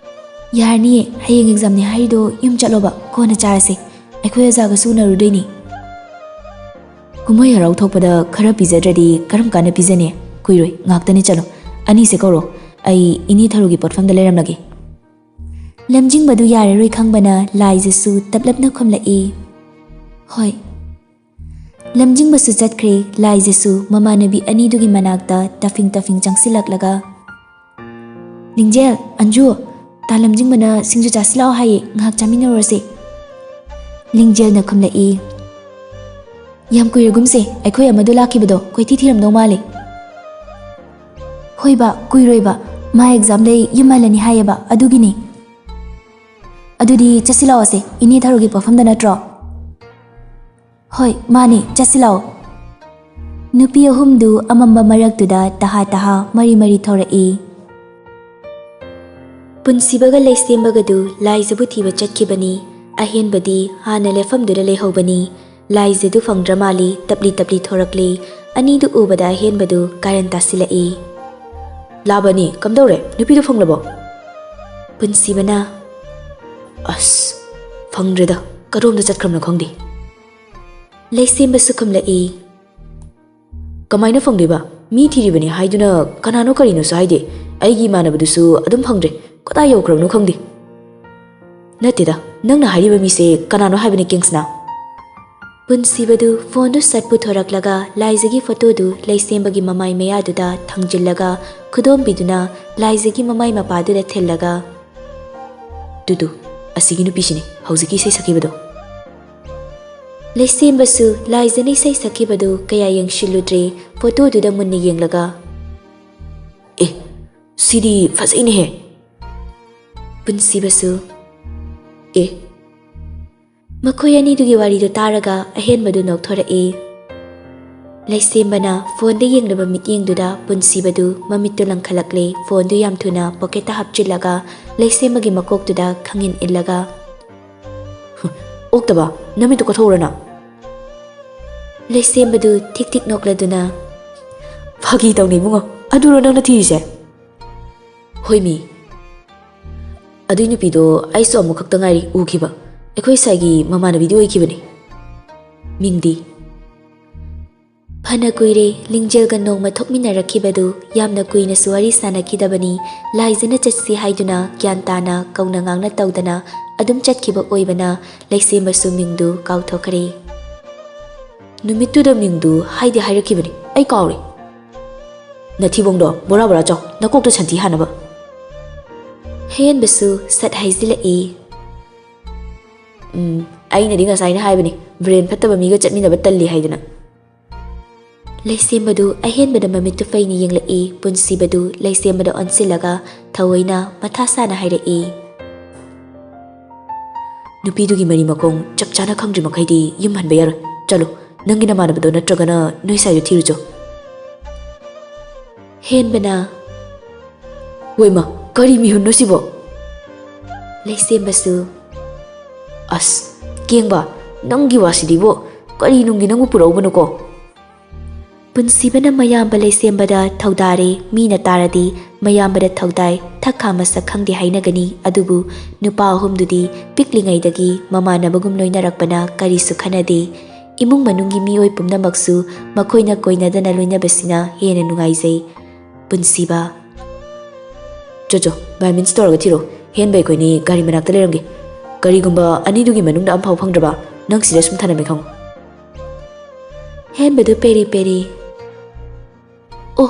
"ꯌꯥꯔꯅꯤꯌꯦ, ꯍꯌꯦꯡ ꯑꯦꯛꯖꯥꯝꯅꯦ ꯍꯥꯏꯔꯤꯗꯣ ꯌꯨꯝ ꯆꯠꯂꯣꯕ, ꯀꯣꯟꯅ ꯆꯥꯔꯁꯦ꯫ ꯑꯩꯈꯣꯏ ꯑꯣꯖꯥꯒꯁꯨ ꯎꯅꯔꯨꯗꯣꯏꯅꯤ꯫" "ꯀꯨꯝꯍꯩ ꯍꯔꯥꯎ ꯊꯣꯛꯄꯗ ꯈꯔ ꯄꯤꯖꯗ꯭ꯔꯗꯤ ꯀꯔꯝ ꯀꯥꯟꯗ ꯄꯤꯖꯅꯤ? ꯀꯨꯏꯔꯣꯏ, ꯉꯥꯛꯇꯅꯤ꯫ ꯆꯠꯂꯣ, ꯑꯅꯤꯁꯦ ꯀꯧꯔꯣ꯫ ꯑꯩ ꯏꯅꯦ ꯊꯔꯨꯒꯤ ꯄꯣꯠꯐꯝꯗ ꯂꯩꯔꯝꯂꯒꯦ꯫" ꯂꯝꯖꯤꯡꯕꯗꯨ ꯌꯥꯔꯔꯣꯏ ꯈꯪꯕꯅ ꯂꯥꯏꯖꯁꯨ ꯇꯞꯂꯞꯅ ꯈꯨꯝꯂꯛꯏ, "ꯍꯣꯏ꯫" ꯂꯝꯖꯤꯡꯕꯁꯨ ꯆꯠꯈ꯭ꯔꯦ꯫ ꯂꯥꯏꯖꯁꯨ ꯃꯃꯥꯟꯅꯕꯤ ꯑꯅꯤꯗꯨꯒꯤ ꯃꯅꯥꯛꯇ ꯇꯐꯤꯡ ꯇꯐꯤꯡ ꯆꯪꯁꯤꯜꯂꯛꯂꯒ, "ꯂꯤꯡꯖꯦꯜ, ꯑꯟꯖꯨ, ꯇꯥ ꯂꯝꯖꯤꯡꯕꯅ ꯁꯤꯡꯖꯨ ꯆꯥꯁꯤꯜꯂꯛꯑꯣ ꯍꯥꯏꯌꯦ, ꯉꯥꯏꯍꯥꯛ ꯆꯥꯃꯤꯟꯅꯔꯨꯔꯁꯦ꯫ ꯂꯤꯡꯖꯦꯜꯅ ꯈꯨꯝꯂꯛꯏ, "ꯌꯥꯝ ꯀꯨꯏꯔꯒꯨꯝꯁꯦ, ꯑꯩꯈꯣꯏ ꯑꯃꯗꯣ ꯂꯥꯛꯈꯤꯕꯗꯣ ꯀꯣꯏꯊꯤ ꯊꯤꯔꯝꯗꯧ ꯃꯥꯜꯂꯦ꯫" "ꯍꯣꯏꯕ, ꯀꯨꯏꯔꯣꯏꯕ, ꯃꯥ ꯑꯦꯛꯖꯥꯝ ꯂꯩ, ꯌꯨꯝ ꯍꯜꯂꯅꯤ ꯍꯥꯏꯌꯦꯕ, ꯑꯗꯨꯒꯤꯅꯦ꯫" "ꯑꯗꯨꯗꯤ ꯆꯠꯁꯤꯜꯂꯛꯑꯣꯁꯦ, ꯏꯅꯦ ꯊꯔꯣꯒꯤ ꯄꯣꯠꯐꯝꯗ ꯅꯠꯇ꯭ꯔꯣ?" "ꯍꯣꯏ, ꯃꯥꯅꯦ, ꯆꯠꯁꯤꯜꯂꯛꯑꯣ꯫" ꯅꯨꯄꯤ ꯑꯍꯨꯝꯗꯨ ꯑꯃꯝꯕ ꯃꯔꯛꯇꯨꯗ ꯇꯍꯥ ꯇꯍꯥ ꯃꯔꯤ ꯃꯔꯤ ꯊꯧꯔꯛꯏ꯫ ꯄꯨꯟꯁꯤꯕꯒ ꯂꯩꯁꯦꯝꯕꯒꯗꯨ ꯂꯥꯏꯖꯕꯨ ꯊꯤꯕ ꯆꯠꯈꯤꯕꯅꯤ꯫ ꯑꯍꯦꯟꯕꯗꯤ ꯍꯥꯟꯅ ꯂꯦꯞꯐꯝꯗꯨꯗ ꯂꯩꯍꯧꯕꯅꯤ꯫ ꯂꯥꯏꯖꯗꯨ ꯐꯪꯗ꯭ꯔ ꯃꯥꯜꯂꯤ, ꯇꯞꯂꯤ ꯇꯞꯂꯤ ꯊꯣꯔꯛꯂꯤ꯫ ꯑꯅꯤꯗꯨ ꯎꯕꯗ ꯑꯍꯦꯟꯕꯗꯨ ꯀꯥꯔꯟ ꯇꯥꯁꯤꯜꯂꯛꯏ꯫ "ꯂꯥꯕꯅꯤ, ꯀꯝꯗꯧꯔꯦ? ꯅꯨꯄꯤꯗꯨ ꯐꯪꯂꯕꯣ?" ꯄꯨꯟꯁꯤꯕꯅ, "ꯑꯁ, ꯐꯪꯗ꯭ꯔꯦꯗ, ꯀꯔꯣꯝꯗ ꯆꯠꯈ꯭ꯔꯕꯅꯣ ꯈꯪꯗꯦ꯫" ꯂꯩꯁꯦꯝꯕꯁꯨ ꯈꯨꯝꯂꯛꯏ꯫ "ꯀꯃꯥꯏꯅ ꯐꯪꯗꯣꯏꯕ? ꯃꯤ ꯊꯤꯔꯤꯕꯅꯤ ꯍꯥꯏꯗꯨꯅ ꯀꯅꯥꯅꯣ ꯀꯔꯤꯅꯣꯁꯨ ꯍꯥꯏꯗꯦ꯫ ꯑꯩꯒꯤ ꯏꯃꯥꯟꯅꯕꯗꯨꯁꯨ ꯑꯗꯨꯝ ꯐꯪꯗ꯭ꯔꯦ꯫ ꯀꯗꯥꯏ ꯌꯧꯈ꯭ꯔꯕꯅꯣ ꯈꯪꯗꯦ꯫" "ꯅꯠꯇꯦꯗ, ꯅꯪꯅ ꯍꯥꯏꯔꯤꯕ ꯃꯤꯁꯦ ꯀꯅꯥꯅꯣ ꯍꯥꯏꯕꯅꯤ, ꯀꯦꯡꯁꯅꯥ?" ꯄꯨꯟꯁꯤꯕꯗꯨ ꯐꯣꯟꯗꯨ ꯁꯠ ꯄꯨꯊꯣꯔꯛꯂꯒ ꯂꯥꯏꯖꯒꯤ ꯐꯣꯇꯣꯗꯨ ꯂꯩꯁꯦꯝꯕꯒꯤ ꯃꯃꯥꯏ ꯃꯌꯥꯗꯨꯗ ꯊꯥꯡꯖꯤꯜꯂꯒ ꯈꯨꯗꯣꯝꯕꯤꯗꯨꯅ ꯂꯥꯏꯖꯒꯤ ꯃꯃꯥꯏ ꯃꯄꯥꯗꯨꯗ ꯊꯤꯜꯂꯒ, "ꯇꯨ ꯇꯨ, ꯑꯁꯤꯒꯤ ꯅꯨꯄꯤꯁꯤꯅꯤ ꯍꯧꯖꯤꯛꯀꯤ ꯏꯁꯩ ꯁꯛꯈꯤꯕꯗꯣ꯫" ꯂꯩꯁꯦꯝꯕꯁꯨ ꯂꯥꯏꯖꯅ ꯏꯁꯩ ꯁꯛꯈꯤꯕꯗꯨ ꯀꯌꯥ ꯌꯦꯡꯁꯤꯜꯂꯨꯗ꯭ꯔꯦ꯫ ꯐꯣꯇꯣꯗꯨꯗ ꯃꯨꯟꯅ ꯌꯦꯡꯂꯒ, "ꯑꯦ, ꯁꯤꯗꯤ ꯐꯖꯩꯅꯦꯍꯦ꯫" ꯄꯨꯟꯁꯤꯕꯁꯨ, "ꯑꯦ꯫" ꯃꯈꯣꯏ ꯑꯅꯤꯗꯨꯒꯤ ꯋꯥꯔꯤꯗꯨ ꯇꯥꯔꯒ ꯑꯍꯦꯟꯕꯗꯨ ꯅꯣꯛꯊꯣꯔꯛꯏ꯫ ꯂꯩꯁꯦꯝꯕꯅ ꯐꯣꯟꯗ ꯌꯦꯡꯂꯕ ꯃꯤꯠꯌꯦꯡꯗꯨꯗ ꯄꯨꯟꯁꯤꯕꯗꯨ ꯃꯃꯤꯠꯇꯨ ꯂꯪꯈꯠꯂꯛꯂꯦ꯫ ꯐꯣꯟꯗꯨ ꯌꯥꯝ ꯊꯨꯅ ꯄꯣꯀꯦꯠꯇ ꯍꯥꯞꯆꯤꯜꯂꯒ ꯂꯩꯁꯦꯝꯕꯒꯤ ꯃꯀꯣꯛꯇꯨꯗ ꯈꯪꯏꯟ ꯏꯜꯂꯒ, "ꯑꯣꯛꯇꯕ, ꯅꯃꯤꯠꯇꯨ ꯀꯣꯊꯣꯛꯎꯔꯣ ꯅꯪ꯫" ꯂꯩꯁꯦꯝꯕꯗꯨ ꯊꯤꯛ ꯊꯤꯛ ꯅꯣꯛꯂꯗꯨꯅ, "ꯐꯥꯒꯤ ꯇꯧꯅꯤ ꯏꯕꯨꯡꯉꯣ, ꯑꯗꯨꯔꯣ ꯅꯪꯅ ꯊꯤꯔꯤꯁꯦ?" "ꯍꯣꯏꯃꯤ꯫ ꯑꯗꯨꯏ ꯅꯨꯄꯤꯗꯣ ꯑꯩꯁꯨ ꯑꯃꯨꯛꯈꯛꯇ ꯉꯥꯏꯔꯤ ꯎꯈꯤꯕ꯫ ꯑꯩꯈꯣꯏ ꯁꯥꯏꯒꯤ ꯃꯃꯥꯟꯅꯕꯤꯗꯤ ꯑꯣꯏꯈꯤꯕꯅꯤ꯫" "ꯃꯤꯡꯗꯤ?" ꯐꯅ ꯀꯨꯏꯔꯦ ꯂꯤꯡꯖꯦꯜꯒ ꯅꯣꯡꯃ ꯊꯣꯛꯃꯤꯟꯅꯔꯛꯈꯤꯕꯗꯨ꯫ ꯌꯥꯝꯅ ꯀꯨꯏꯅꯁꯨ ꯋꯥꯔꯤ ꯁꯥꯅꯈꯤꯗꯕꯅꯤ꯫ ꯂꯥꯏꯖꯅ ꯆꯠꯁꯤ ꯍꯥꯏꯗꯨꯅ ꯒ꯭ꯌꯥꯟ ꯇꯥꯅ ꯀꯧꯅ ꯉꯥꯡꯅ ꯇꯧꯗꯅ ꯑꯗꯨꯝ ꯆꯠꯈꯤꯕ ꯑꯣꯏꯕꯅ ꯂꯩꯁꯦꯝꯕꯁꯨ ꯃꯤꯡꯗꯨ ꯀꯥꯎꯊꯣꯛꯈ꯭ꯔꯦ꯫ "ꯅꯨꯃꯤꯠꯇꯨꯗ ꯃꯤꯡꯗꯨ ꯍꯥꯏꯗꯤ ꯍꯥꯏꯔꯛꯈꯤꯕꯅꯤ, ꯑꯩ ꯀꯥꯎꯔꯦ꯫" "ꯅꯊꯤꯕꯣꯡꯗꯣ ꯕꯣꯔꯥ ꯕꯣꯔꯥ ꯆꯥꯎ, ꯅꯀꯣꯛꯇ ꯁꯟꯊꯤ ꯍꯥꯟꯅꯕ꯫" ꯑꯍꯦꯟꯕꯁꯨ ꯁꯠ ꯍꯥꯏꯖꯤꯜꯂꯛꯏ꯫ "ꯎꯝ, ꯑꯩꯅꯗꯤ ꯉꯁꯥꯏꯅ ꯍꯥꯏꯕꯅꯤ, ꯕ꯭ꯔꯦꯟ ꯐꯠꯇꯕ ꯃꯤꯒ ꯆꯠꯃꯤꯟꯅꯕ ꯇꯜꯂꯤ ꯍꯥꯏꯗꯅ꯫" ꯂꯩꯁꯦꯝꯕꯗꯨ ꯑꯍꯦꯟꯕꯗ ꯃꯃꯤꯠꯇꯨ ꯐꯩꯅ ꯌꯦꯡꯂꯛꯏ꯫ ꯄꯨꯟꯁꯤꯕꯗꯨ ꯂꯩꯁꯦꯝꯕꯗ ꯑꯣꯟꯁꯤꯜꯂꯒ ꯊꯑꯣꯏꯅ ꯃꯊꯥ ꯁꯥꯅ ꯍꯥꯏꯔꯛꯏ꯫ "ꯅꯨꯄꯤꯗꯨꯒꯤ ꯃꯔꯤ ꯃꯈꯣꯡ ꯆꯞ ꯆꯥꯅ ꯈꯪꯗ꯭ꯔꯤ ꯃꯈꯩꯗꯤ ꯌꯨꯝ ꯍꯟꯕ ꯌꯥꯔꯣꯏ꯫ ꯆꯠꯂꯣ, ꯅꯪꯒꯤ ꯅꯃꯥꯟꯅꯕꯗꯣ ꯅꯠꯇ꯭ꯔꯒꯅ ꯅꯣꯏ ꯁꯥꯏꯗꯣ ꯊꯤꯔꯨꯆꯣ꯫" ꯍꯦꯟꯕꯅ, "ꯋꯩꯃ, ꯀꯔꯤ ꯃꯤꯍꯨꯟꯅꯣ ꯁꯤꯕꯣ?" ꯂꯩꯁꯦꯝꯕꯁꯨ, "ꯑꯁ, ꯀꯦꯡꯕ, ꯅꯪꯒꯤ ꯋꯥꯁꯤꯗꯤꯕꯣ, ꯀꯔꯤ ꯅꯨꯡꯒꯤ ꯅꯪꯕꯨ ꯄꯨꯔꯛꯎꯕꯅꯣꯀꯣ?" ꯄꯨꯟꯁꯤꯕꯅ ꯃꯌꯥꯝꯕ ꯂꯩꯁꯦꯝꯕꯗ ꯊꯧꯗꯥꯔꯦ꯫ ꯃꯤꯅ ꯇꯥꯔꯗꯤ ꯃꯌꯥꯝꯕꯗ ꯊꯧꯗꯥꯏ, ꯊꯛ ꯈꯥ ꯃꯁꯛ ꯈꯪꯗꯦ ꯍꯥꯏꯅꯒꯅꯤ꯫ ꯑꯗꯨꯕꯨ ꯅꯨꯄꯥ ꯑꯍꯨꯝꯗꯨꯗꯤ ꯄꯤꯛꯂꯤꯉꯩꯗꯒꯤ ꯃꯃꯥꯟꯅꯕꯒꯨꯝ ꯂꯣꯏꯅꯔꯛꯄꯅ ꯀꯔꯤꯁꯨ ꯈꯟꯅꯗꯦ꯫ ꯏꯃꯨꯡ ꯃꯅꯨꯡꯒꯤ ꯃꯤꯑꯣꯏ ꯄꯨꯝꯅꯃꯛꯁꯨ ꯃꯈꯣꯏꯅ ꯀꯣꯏꯅꯗꯅ ꯂꯣꯏꯅꯕꯁꯤꯅ ꯍꯦꯟꯅ ꯅꯨꯡꯉꯥꯏꯖꯩ꯫ ꯄꯨꯟꯁꯤꯕ, "ꯆꯣ ꯆꯣ, ꯚꯥꯏ ꯃꯤꯟꯁ ꯇꯧꯔꯒ ꯊꯤꯔꯣ꯫ ꯍꯦꯟꯕ ꯑꯩꯈꯣꯏꯅꯤ ꯒꯥꯔꯤ ꯃꯅꯥꯛꯇ ꯂꯩꯔꯝꯒꯦ꯫ ꯀꯔꯤꯒꯨꯝꯕ ꯑꯅꯤꯗꯨꯒꯤ ꯃꯅꯨꯡꯗ ꯑꯝꯐꯥꯎ ꯐꯪꯗ꯭ꯔꯕ, ꯅꯪ ꯁꯤꯗ ꯁꯨꯝ ꯊꯅꯝꯃꯦ ꯈꯪꯉꯨ꯫" ꯍꯦꯟꯕꯗꯨ ꯄꯦꯔꯤ ꯄꯦꯔꯤ, "ꯑꯣ,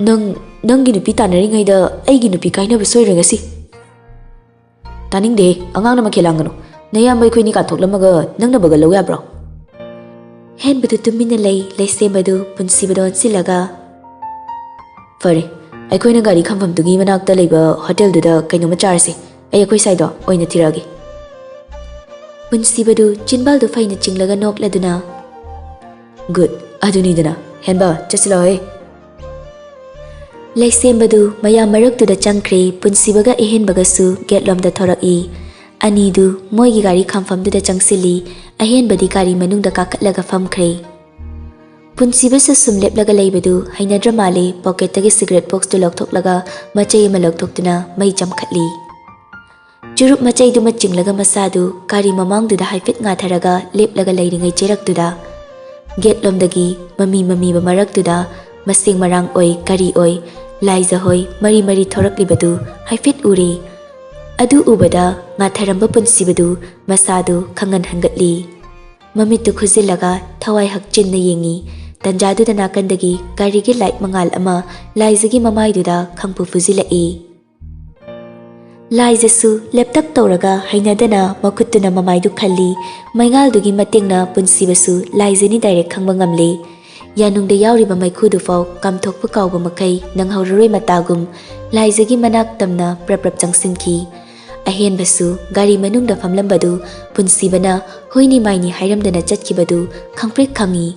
ꯅꯪ, ꯅꯪꯒꯤ ꯅꯨꯄꯤ ꯇꯥꯟꯅꯔꯤꯉꯩꯗ ꯑꯩꯒꯤ ꯅꯨꯄꯤ ꯀꯥꯏꯅꯕ ꯁꯣꯏꯔꯣꯏ ꯉꯁꯤ꯫" "ꯇꯥꯅꯤꯡꯗꯦ, ꯑꯉꯥꯡꯅ ꯃꯈꯦꯜ ꯂꯥꯡꯒꯅꯨ꯫ ꯅꯌꯥꯝꯕ ꯑꯩꯈꯣꯏꯅꯤ ꯀꯥꯟꯊꯣꯛꯂꯝꯃꯒ ꯅꯪꯅ ꯕꯒꯜ ꯂꯧ ꯌꯥꯕ꯭ꯔꯣ?" ꯍꯦꯟꯕꯗꯨ ꯇꯨꯃꯤꯟꯅ ꯂꯩ꯫ ꯂꯩꯁꯦꯝꯕꯗꯨ ꯄꯨꯟꯁꯤꯕꯗ ꯑꯣꯟꯁꯤꯜꯂꯒ, "ꯐꯔꯦ, ꯑꯩꯈꯣꯏꯅ ꯒꯥꯔꯤ ꯈꯥꯝꯐꯝꯗꯨꯒꯤ ꯃꯅꯥꯛꯇ ꯂꯩꯕ ꯍꯣꯇꯦꯜꯗꯨꯗ ꯀꯩꯅꯣꯝꯃ ꯆꯥꯔꯁꯦ꯫ ꯑꯩ ꯑꯩꯈꯣꯏ ꯁꯥꯏꯗꯣ ꯑꯣꯏꯅ ꯊꯤꯔꯛꯑꯒꯦ꯫" ꯄꯨꯟꯁꯤꯕꯗꯨ ꯆꯤꯟꯕꯥꯜꯗꯨ ꯐꯩꯅ ꯆꯤꯡꯂꯒ ꯅꯣꯛꯂꯗꯨꯅ, "ꯒꯨꯗ, ꯑꯗꯨꯅꯤꯗꯅ꯫ ꯍꯦꯟꯕ, ꯆꯠꯁꯤꯜꯂꯛꯑꯣꯍꯦ꯫" ꯂꯩꯁꯦꯝꯕꯗꯨ ꯃꯌꯥꯝ ꯃꯔꯛꯇꯨꯗ ꯆꯪꯈ꯭ꯔꯦ꯫ ꯄꯨꯟꯁꯤꯕꯒ ꯑꯍꯦꯟꯕꯒꯁꯨ ꯒꯦꯠꯂꯣꯝꯗ ꯊꯣꯔꯛꯏ꯫ ꯑꯅꯤꯗꯨ ꯃꯣꯏꯒꯤ ꯒꯥꯔꯤ ꯈꯥꯝꯐꯝꯗꯨꯗ ꯆꯪꯁꯤꯜꯂꯤ꯫ ꯑꯍꯦꯟꯕꯗꯤ ꯒꯥꯔꯤ ꯃꯅꯨꯡꯗ ꯀꯥꯈꯠꯂꯒ ꯐꯝꯈ꯭ꯔꯦ꯫ ꯄꯨꯟꯁꯤꯕꯁꯨ ꯁꯨꯝ ꯂꯦꯞꯂꯒ ꯂꯩꯕꯗꯨ ꯍꯩꯅꯗ꯭ꯔ ꯃꯥꯜꯂꯦ꯫ ꯄꯣꯀꯦꯠꯇꯒꯤ ꯁꯤꯒꯔꯦꯠ ꯕꯣꯛꯁꯇꯨ ꯂꯧꯊꯣꯛꯂꯒ ꯃꯆꯩ ꯑꯃ ꯂꯧꯊꯣꯛꯇꯨꯅ ꯃꯩ ꯆꯝꯈꯠꯂꯤ꯫ ꯆꯨꯔꯨꯞ ꯃꯆꯩꯗꯨꯃ ꯆꯤꯡꯂꯒ ꯃꯁꯥꯗꯨ ꯒꯥꯔꯤ ꯃꯃꯥꯡꯗꯨꯗ ꯍꯥꯏꯐꯦꯠ ꯉꯥꯊꯔꯒ ꯂꯦꯞꯂꯒ ꯂꯩꯔꯤꯉꯩ ꯆꯦꯔꯛꯇꯨꯗ, ꯒꯦꯠꯂꯣꯝꯗꯒꯤ ꯃꯃꯤ ꯃꯃꯤꯕ ꯃꯔꯛꯇꯨꯗ ꯃꯁꯦꯡ ꯃꯔꯥꯡ ꯑꯣꯏ ꯀꯔꯤ ꯑꯣꯏ, ꯂꯥꯏꯖ ꯍꯣꯏ ꯃꯔꯤ ꯃꯔꯤ ꯊꯣꯔꯛꯂꯤꯕꯗꯨ ꯍꯥꯏꯐꯦꯠ ꯎꯔꯦ꯫ ꯑꯗꯨ ꯎꯕꯗ ꯉꯥꯊꯔꯝꯕ ꯄꯨꯟꯁꯤꯕꯗꯨ ꯃꯁꯥꯗꯨ ꯈꯪꯍꯟ ꯍꯟꯒꯠꯂꯤ꯫ ꯃꯃꯤꯠꯇꯨ ꯈꯨꯖꯤꯜꯂꯒ ꯊꯋꯥꯏ ꯍꯛꯆꯤꯟꯅ ꯌꯦꯡꯉꯤ꯫ ꯇꯟꯖꯥꯗꯨꯗ ꯅꯥꯀꯟꯗꯒꯤ ꯒꯥꯔꯤꯒꯤ ꯂꯥꯏꯠ ꯃꯉꯥꯜ ꯑꯃ ꯂꯥꯏꯖꯒꯤ ꯃꯃꯥꯏꯗꯨꯗ ꯈꯪꯐꯨ ꯐꯨꯖꯤꯜꯂꯛꯏ꯫ ꯂꯥꯏꯖꯁꯨ ꯂꯦꯞꯇꯛ ꯇꯧꯔꯒ ꯍꯩꯅꯗꯅ ꯃꯈꯨꯠꯇꯨꯅ ꯃꯃꯥꯏꯗꯨ ꯈꯜꯂꯤ꯫ ꯃꯩꯉꯥꯜꯗꯨꯒꯤ ꯃꯇꯦꯡꯅ ꯄꯨꯟꯁꯤꯕꯁꯨ ꯂꯥꯏꯖꯅꯤ direct ꯈꯪꯕ ꯉꯝꯂꯦ꯫ ꯌꯥꯅꯨꯡꯗ ꯌꯥꯎꯔꯤꯕ ꯃꯩꯈꯨꯗꯨꯐꯥꯎ ꯀꯥꯝꯊꯣꯛꯄ ꯀꯥꯎꯕ ꯃꯈꯩ ꯅꯪꯍꯧꯔꯔꯣꯏ ꯃꯇꯥꯒꯨꯝ ꯂꯥꯏꯖꯒꯤ ꯃꯅꯥꯛ ꯇꯝꯅ ꯄ꯭ꯔꯞ ꯄ꯭ꯔꯞ ꯆꯪꯁꯤꯟꯈꯤ꯫ ꯑꯍꯦꯟꯕꯁꯨ ꯒꯥꯔꯤ ꯃꯅꯨꯡꯗ ꯐꯝꯂꯝꯕꯗꯨ ꯄꯨꯟꯁꯤꯕꯅ ꯍꯣꯏꯅꯤ ꯃꯥꯏꯅꯤ ꯍꯥꯏꯔꯝꯗꯅ ꯆꯠꯈꯤꯕꯗꯨ ꯈꯪꯄ꯭ꯔꯦꯛ ꯈꯪꯏ꯫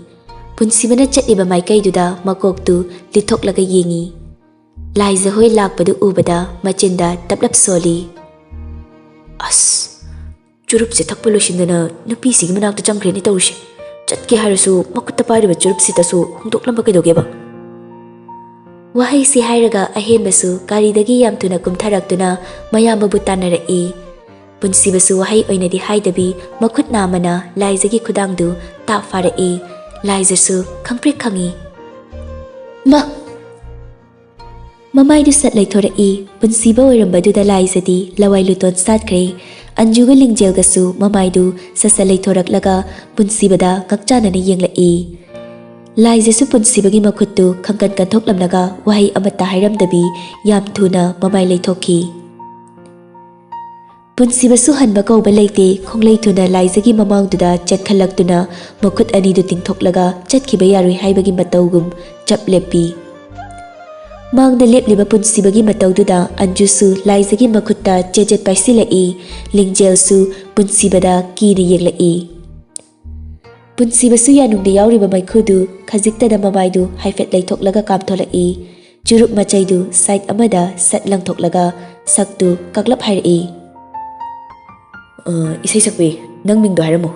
ꯄꯨꯟꯁꯤꯕꯅ ꯆꯠꯂꯤꯕ ꯃꯥꯏꯀꯩꯗꯨꯗ ꯃꯀꯣꯛꯇꯨ ꯂꯤꯊꯣꯛꯂꯒ ꯌꯦꯡꯏ꯫ ꯂꯥꯏꯖ ꯍꯣꯏ ꯂꯥꯛꯄꯗꯨ ꯎꯕꯗ ꯃꯆꯤꯟꯗ ꯇꯞꯂꯞ ꯁꯣꯜꯂꯤ꯫ "ꯑꯁ, ꯆꯨꯔꯨꯞꯁꯦ ꯊꯛꯄ ꯂꯣꯏꯁꯤꯟꯗꯅ ꯅꯨꯄꯤꯁꯤꯒꯤ ꯃꯅꯥꯛꯇ ꯆꯪꯈ꯭ꯔꯦꯅꯦ ꯇꯧꯔꯤꯁꯦ꯫ ꯆꯠꯀꯦ ꯍꯥꯏꯔꯁꯨ ꯃꯈꯨꯠꯇ ꯄꯥꯏꯔꯤꯕ ꯆꯨꯔꯨꯞꯁꯤꯗꯁꯨ ꯍꯨꯟꯗꯣꯛꯂꯝꯕ ꯀꯩꯗꯧꯒꯦꯕ?" ꯋꯥꯍꯩꯁꯤ ꯍꯥꯏꯔꯒ ꯑꯍꯦꯟꯕꯁꯨ ꯒꯥꯔꯤꯗꯒꯤ ꯌꯥꯝ ꯊꯨꯅ ꯀꯨꯝꯊꯔꯛꯇꯨꯅ ꯃꯌꯥꯝꯕꯕꯨ ꯇꯥꯟꯅꯔꯛꯏ꯫ ꯄꯨꯟꯁꯤꯕꯁꯨ ꯋꯥꯍꯩ ꯑꯣꯏꯅꯗꯤ ꯍꯥꯏꯗꯕꯤ ꯃꯈꯨꯠ ꯅꯥꯝꯃꯅ ꯂꯥꯏꯖꯒꯤ ꯈꯨꯗꯥꯡꯗꯨ ꯇꯥꯞ ꯐꯥꯔꯛꯏ꯫ ꯂꯥꯏꯖꯁꯨ ꯈꯪꯄ꯭ꯔꯦꯛ ꯈꯪꯏ꯫ "ꯃꯥ!" ꯃꯃꯥꯏꯗꯨ ꯁꯠ ꯂꯩꯊꯣꯔꯛꯏ꯫ ꯄꯨꯟꯁꯤꯕ ꯑꯣꯏꯔꯝꯕꯗꯨꯗ ꯂꯥꯏꯖꯗꯤ ꯂꯋꯥꯏ ꯂꯨꯇꯣꯟ ꯁꯥꯠꯈ꯭ꯔꯦ꯫ ꯑꯟꯖꯨꯒ ꯂꯤꯡꯖꯦꯜꯒꯁꯨ ꯃꯃꯥꯏꯗꯨ ꯁꯠ ꯁꯠ ꯂꯩꯊꯣꯔꯛꯂꯒ ꯄꯨꯟꯁꯤꯕꯗ ꯉꯛꯆꯥꯅꯅ ꯌꯦꯡꯂꯛꯏ꯫ ꯂꯥꯏꯖꯁꯨ ꯄꯨꯟꯁꯤꯕꯒꯤ ꯃꯈꯨꯠꯇꯨ ꯈꯪꯀꯟ ꯀꯟꯊꯣꯛꯂꯝꯂꯒ ꯋꯥꯍꯩ ꯑꯃꯠꯇ ꯍꯥꯏꯔꯝꯗꯕꯤ ꯌꯥꯝ ꯊꯨꯅ ꯃꯃꯥꯏ ꯂꯩꯊꯣꯛꯈꯤ꯫ ꯄꯨꯟꯁꯤꯕꯁꯨ ꯍꯟꯕ ꯀꯧꯕ ꯂꯩꯇꯦ, ꯈꯣꯡꯂꯩ ꯊꯨꯅ ꯂꯥꯏꯖꯒꯤ ꯃꯃꯥꯡꯗꯨꯗ ꯆꯦꯟꯈꯠꯂꯛꯇꯨꯅ ꯃꯈꯨꯠ ꯑꯅꯤꯗꯨ ꯇꯤꯡꯊꯣꯛꯂꯒ ꯆꯠꯈꯤꯕ ꯌꯥꯔꯣꯏ ꯍꯥꯏꯕꯒꯤ ꯃꯇꯧꯒꯨꯝ ꯆꯞ ꯂꯦꯞꯄꯤ꯫ ꯃꯥꯡꯗ ꯂꯦꯞꯂꯤꯕ ꯄꯨꯟꯁꯤꯕꯒꯤ ꯃꯇꯧꯗꯨꯗ ꯑꯟꯖꯨꯁꯨ ꯂꯥꯏꯖꯒꯤ ꯃꯈꯨꯠꯇ ꯆꯦꯠ ꯆꯦꯠ ꯄꯥꯏꯁꯤꯜꯂꯛꯏ꯫ ꯂꯤꯡꯖꯦꯜꯁꯨ ꯄꯨꯟꯁꯤꯕꯗ ꯀꯤꯅ ꯌꯦꯡꯂꯛꯏ꯫ ꯄꯨꯟꯁꯤꯕꯁꯨ ꯌꯥꯅꯨꯡꯗ ꯌꯥꯎꯔꯤꯕ ꯃꯩꯈꯨꯗꯨ ꯈꯖꯤꯛꯇꯗ ꯃꯃꯥꯏꯗꯨ ꯍꯥꯏꯐꯦꯠ ꯂꯩꯊꯣꯛꯂꯒ ꯀꯥꯝꯊꯣꯛꯂꯛꯏ꯫ ꯆꯨꯔꯨꯞ ꯃꯆꯩꯗꯨ side ꯑꯃꯗ ꯁꯠ ꯂꯪꯊꯣꯛꯂꯒ ꯁꯛꯇꯨ ꯀꯥꯛꯂꯞ ꯍꯥꯏꯔꯛꯏ꯫ "ꯑ, ꯏꯁꯩ ꯁꯛꯄꯤ, ꯅꯪ ꯃꯤꯡꯗꯣ ꯍꯥꯏꯔꯝꯃꯣ,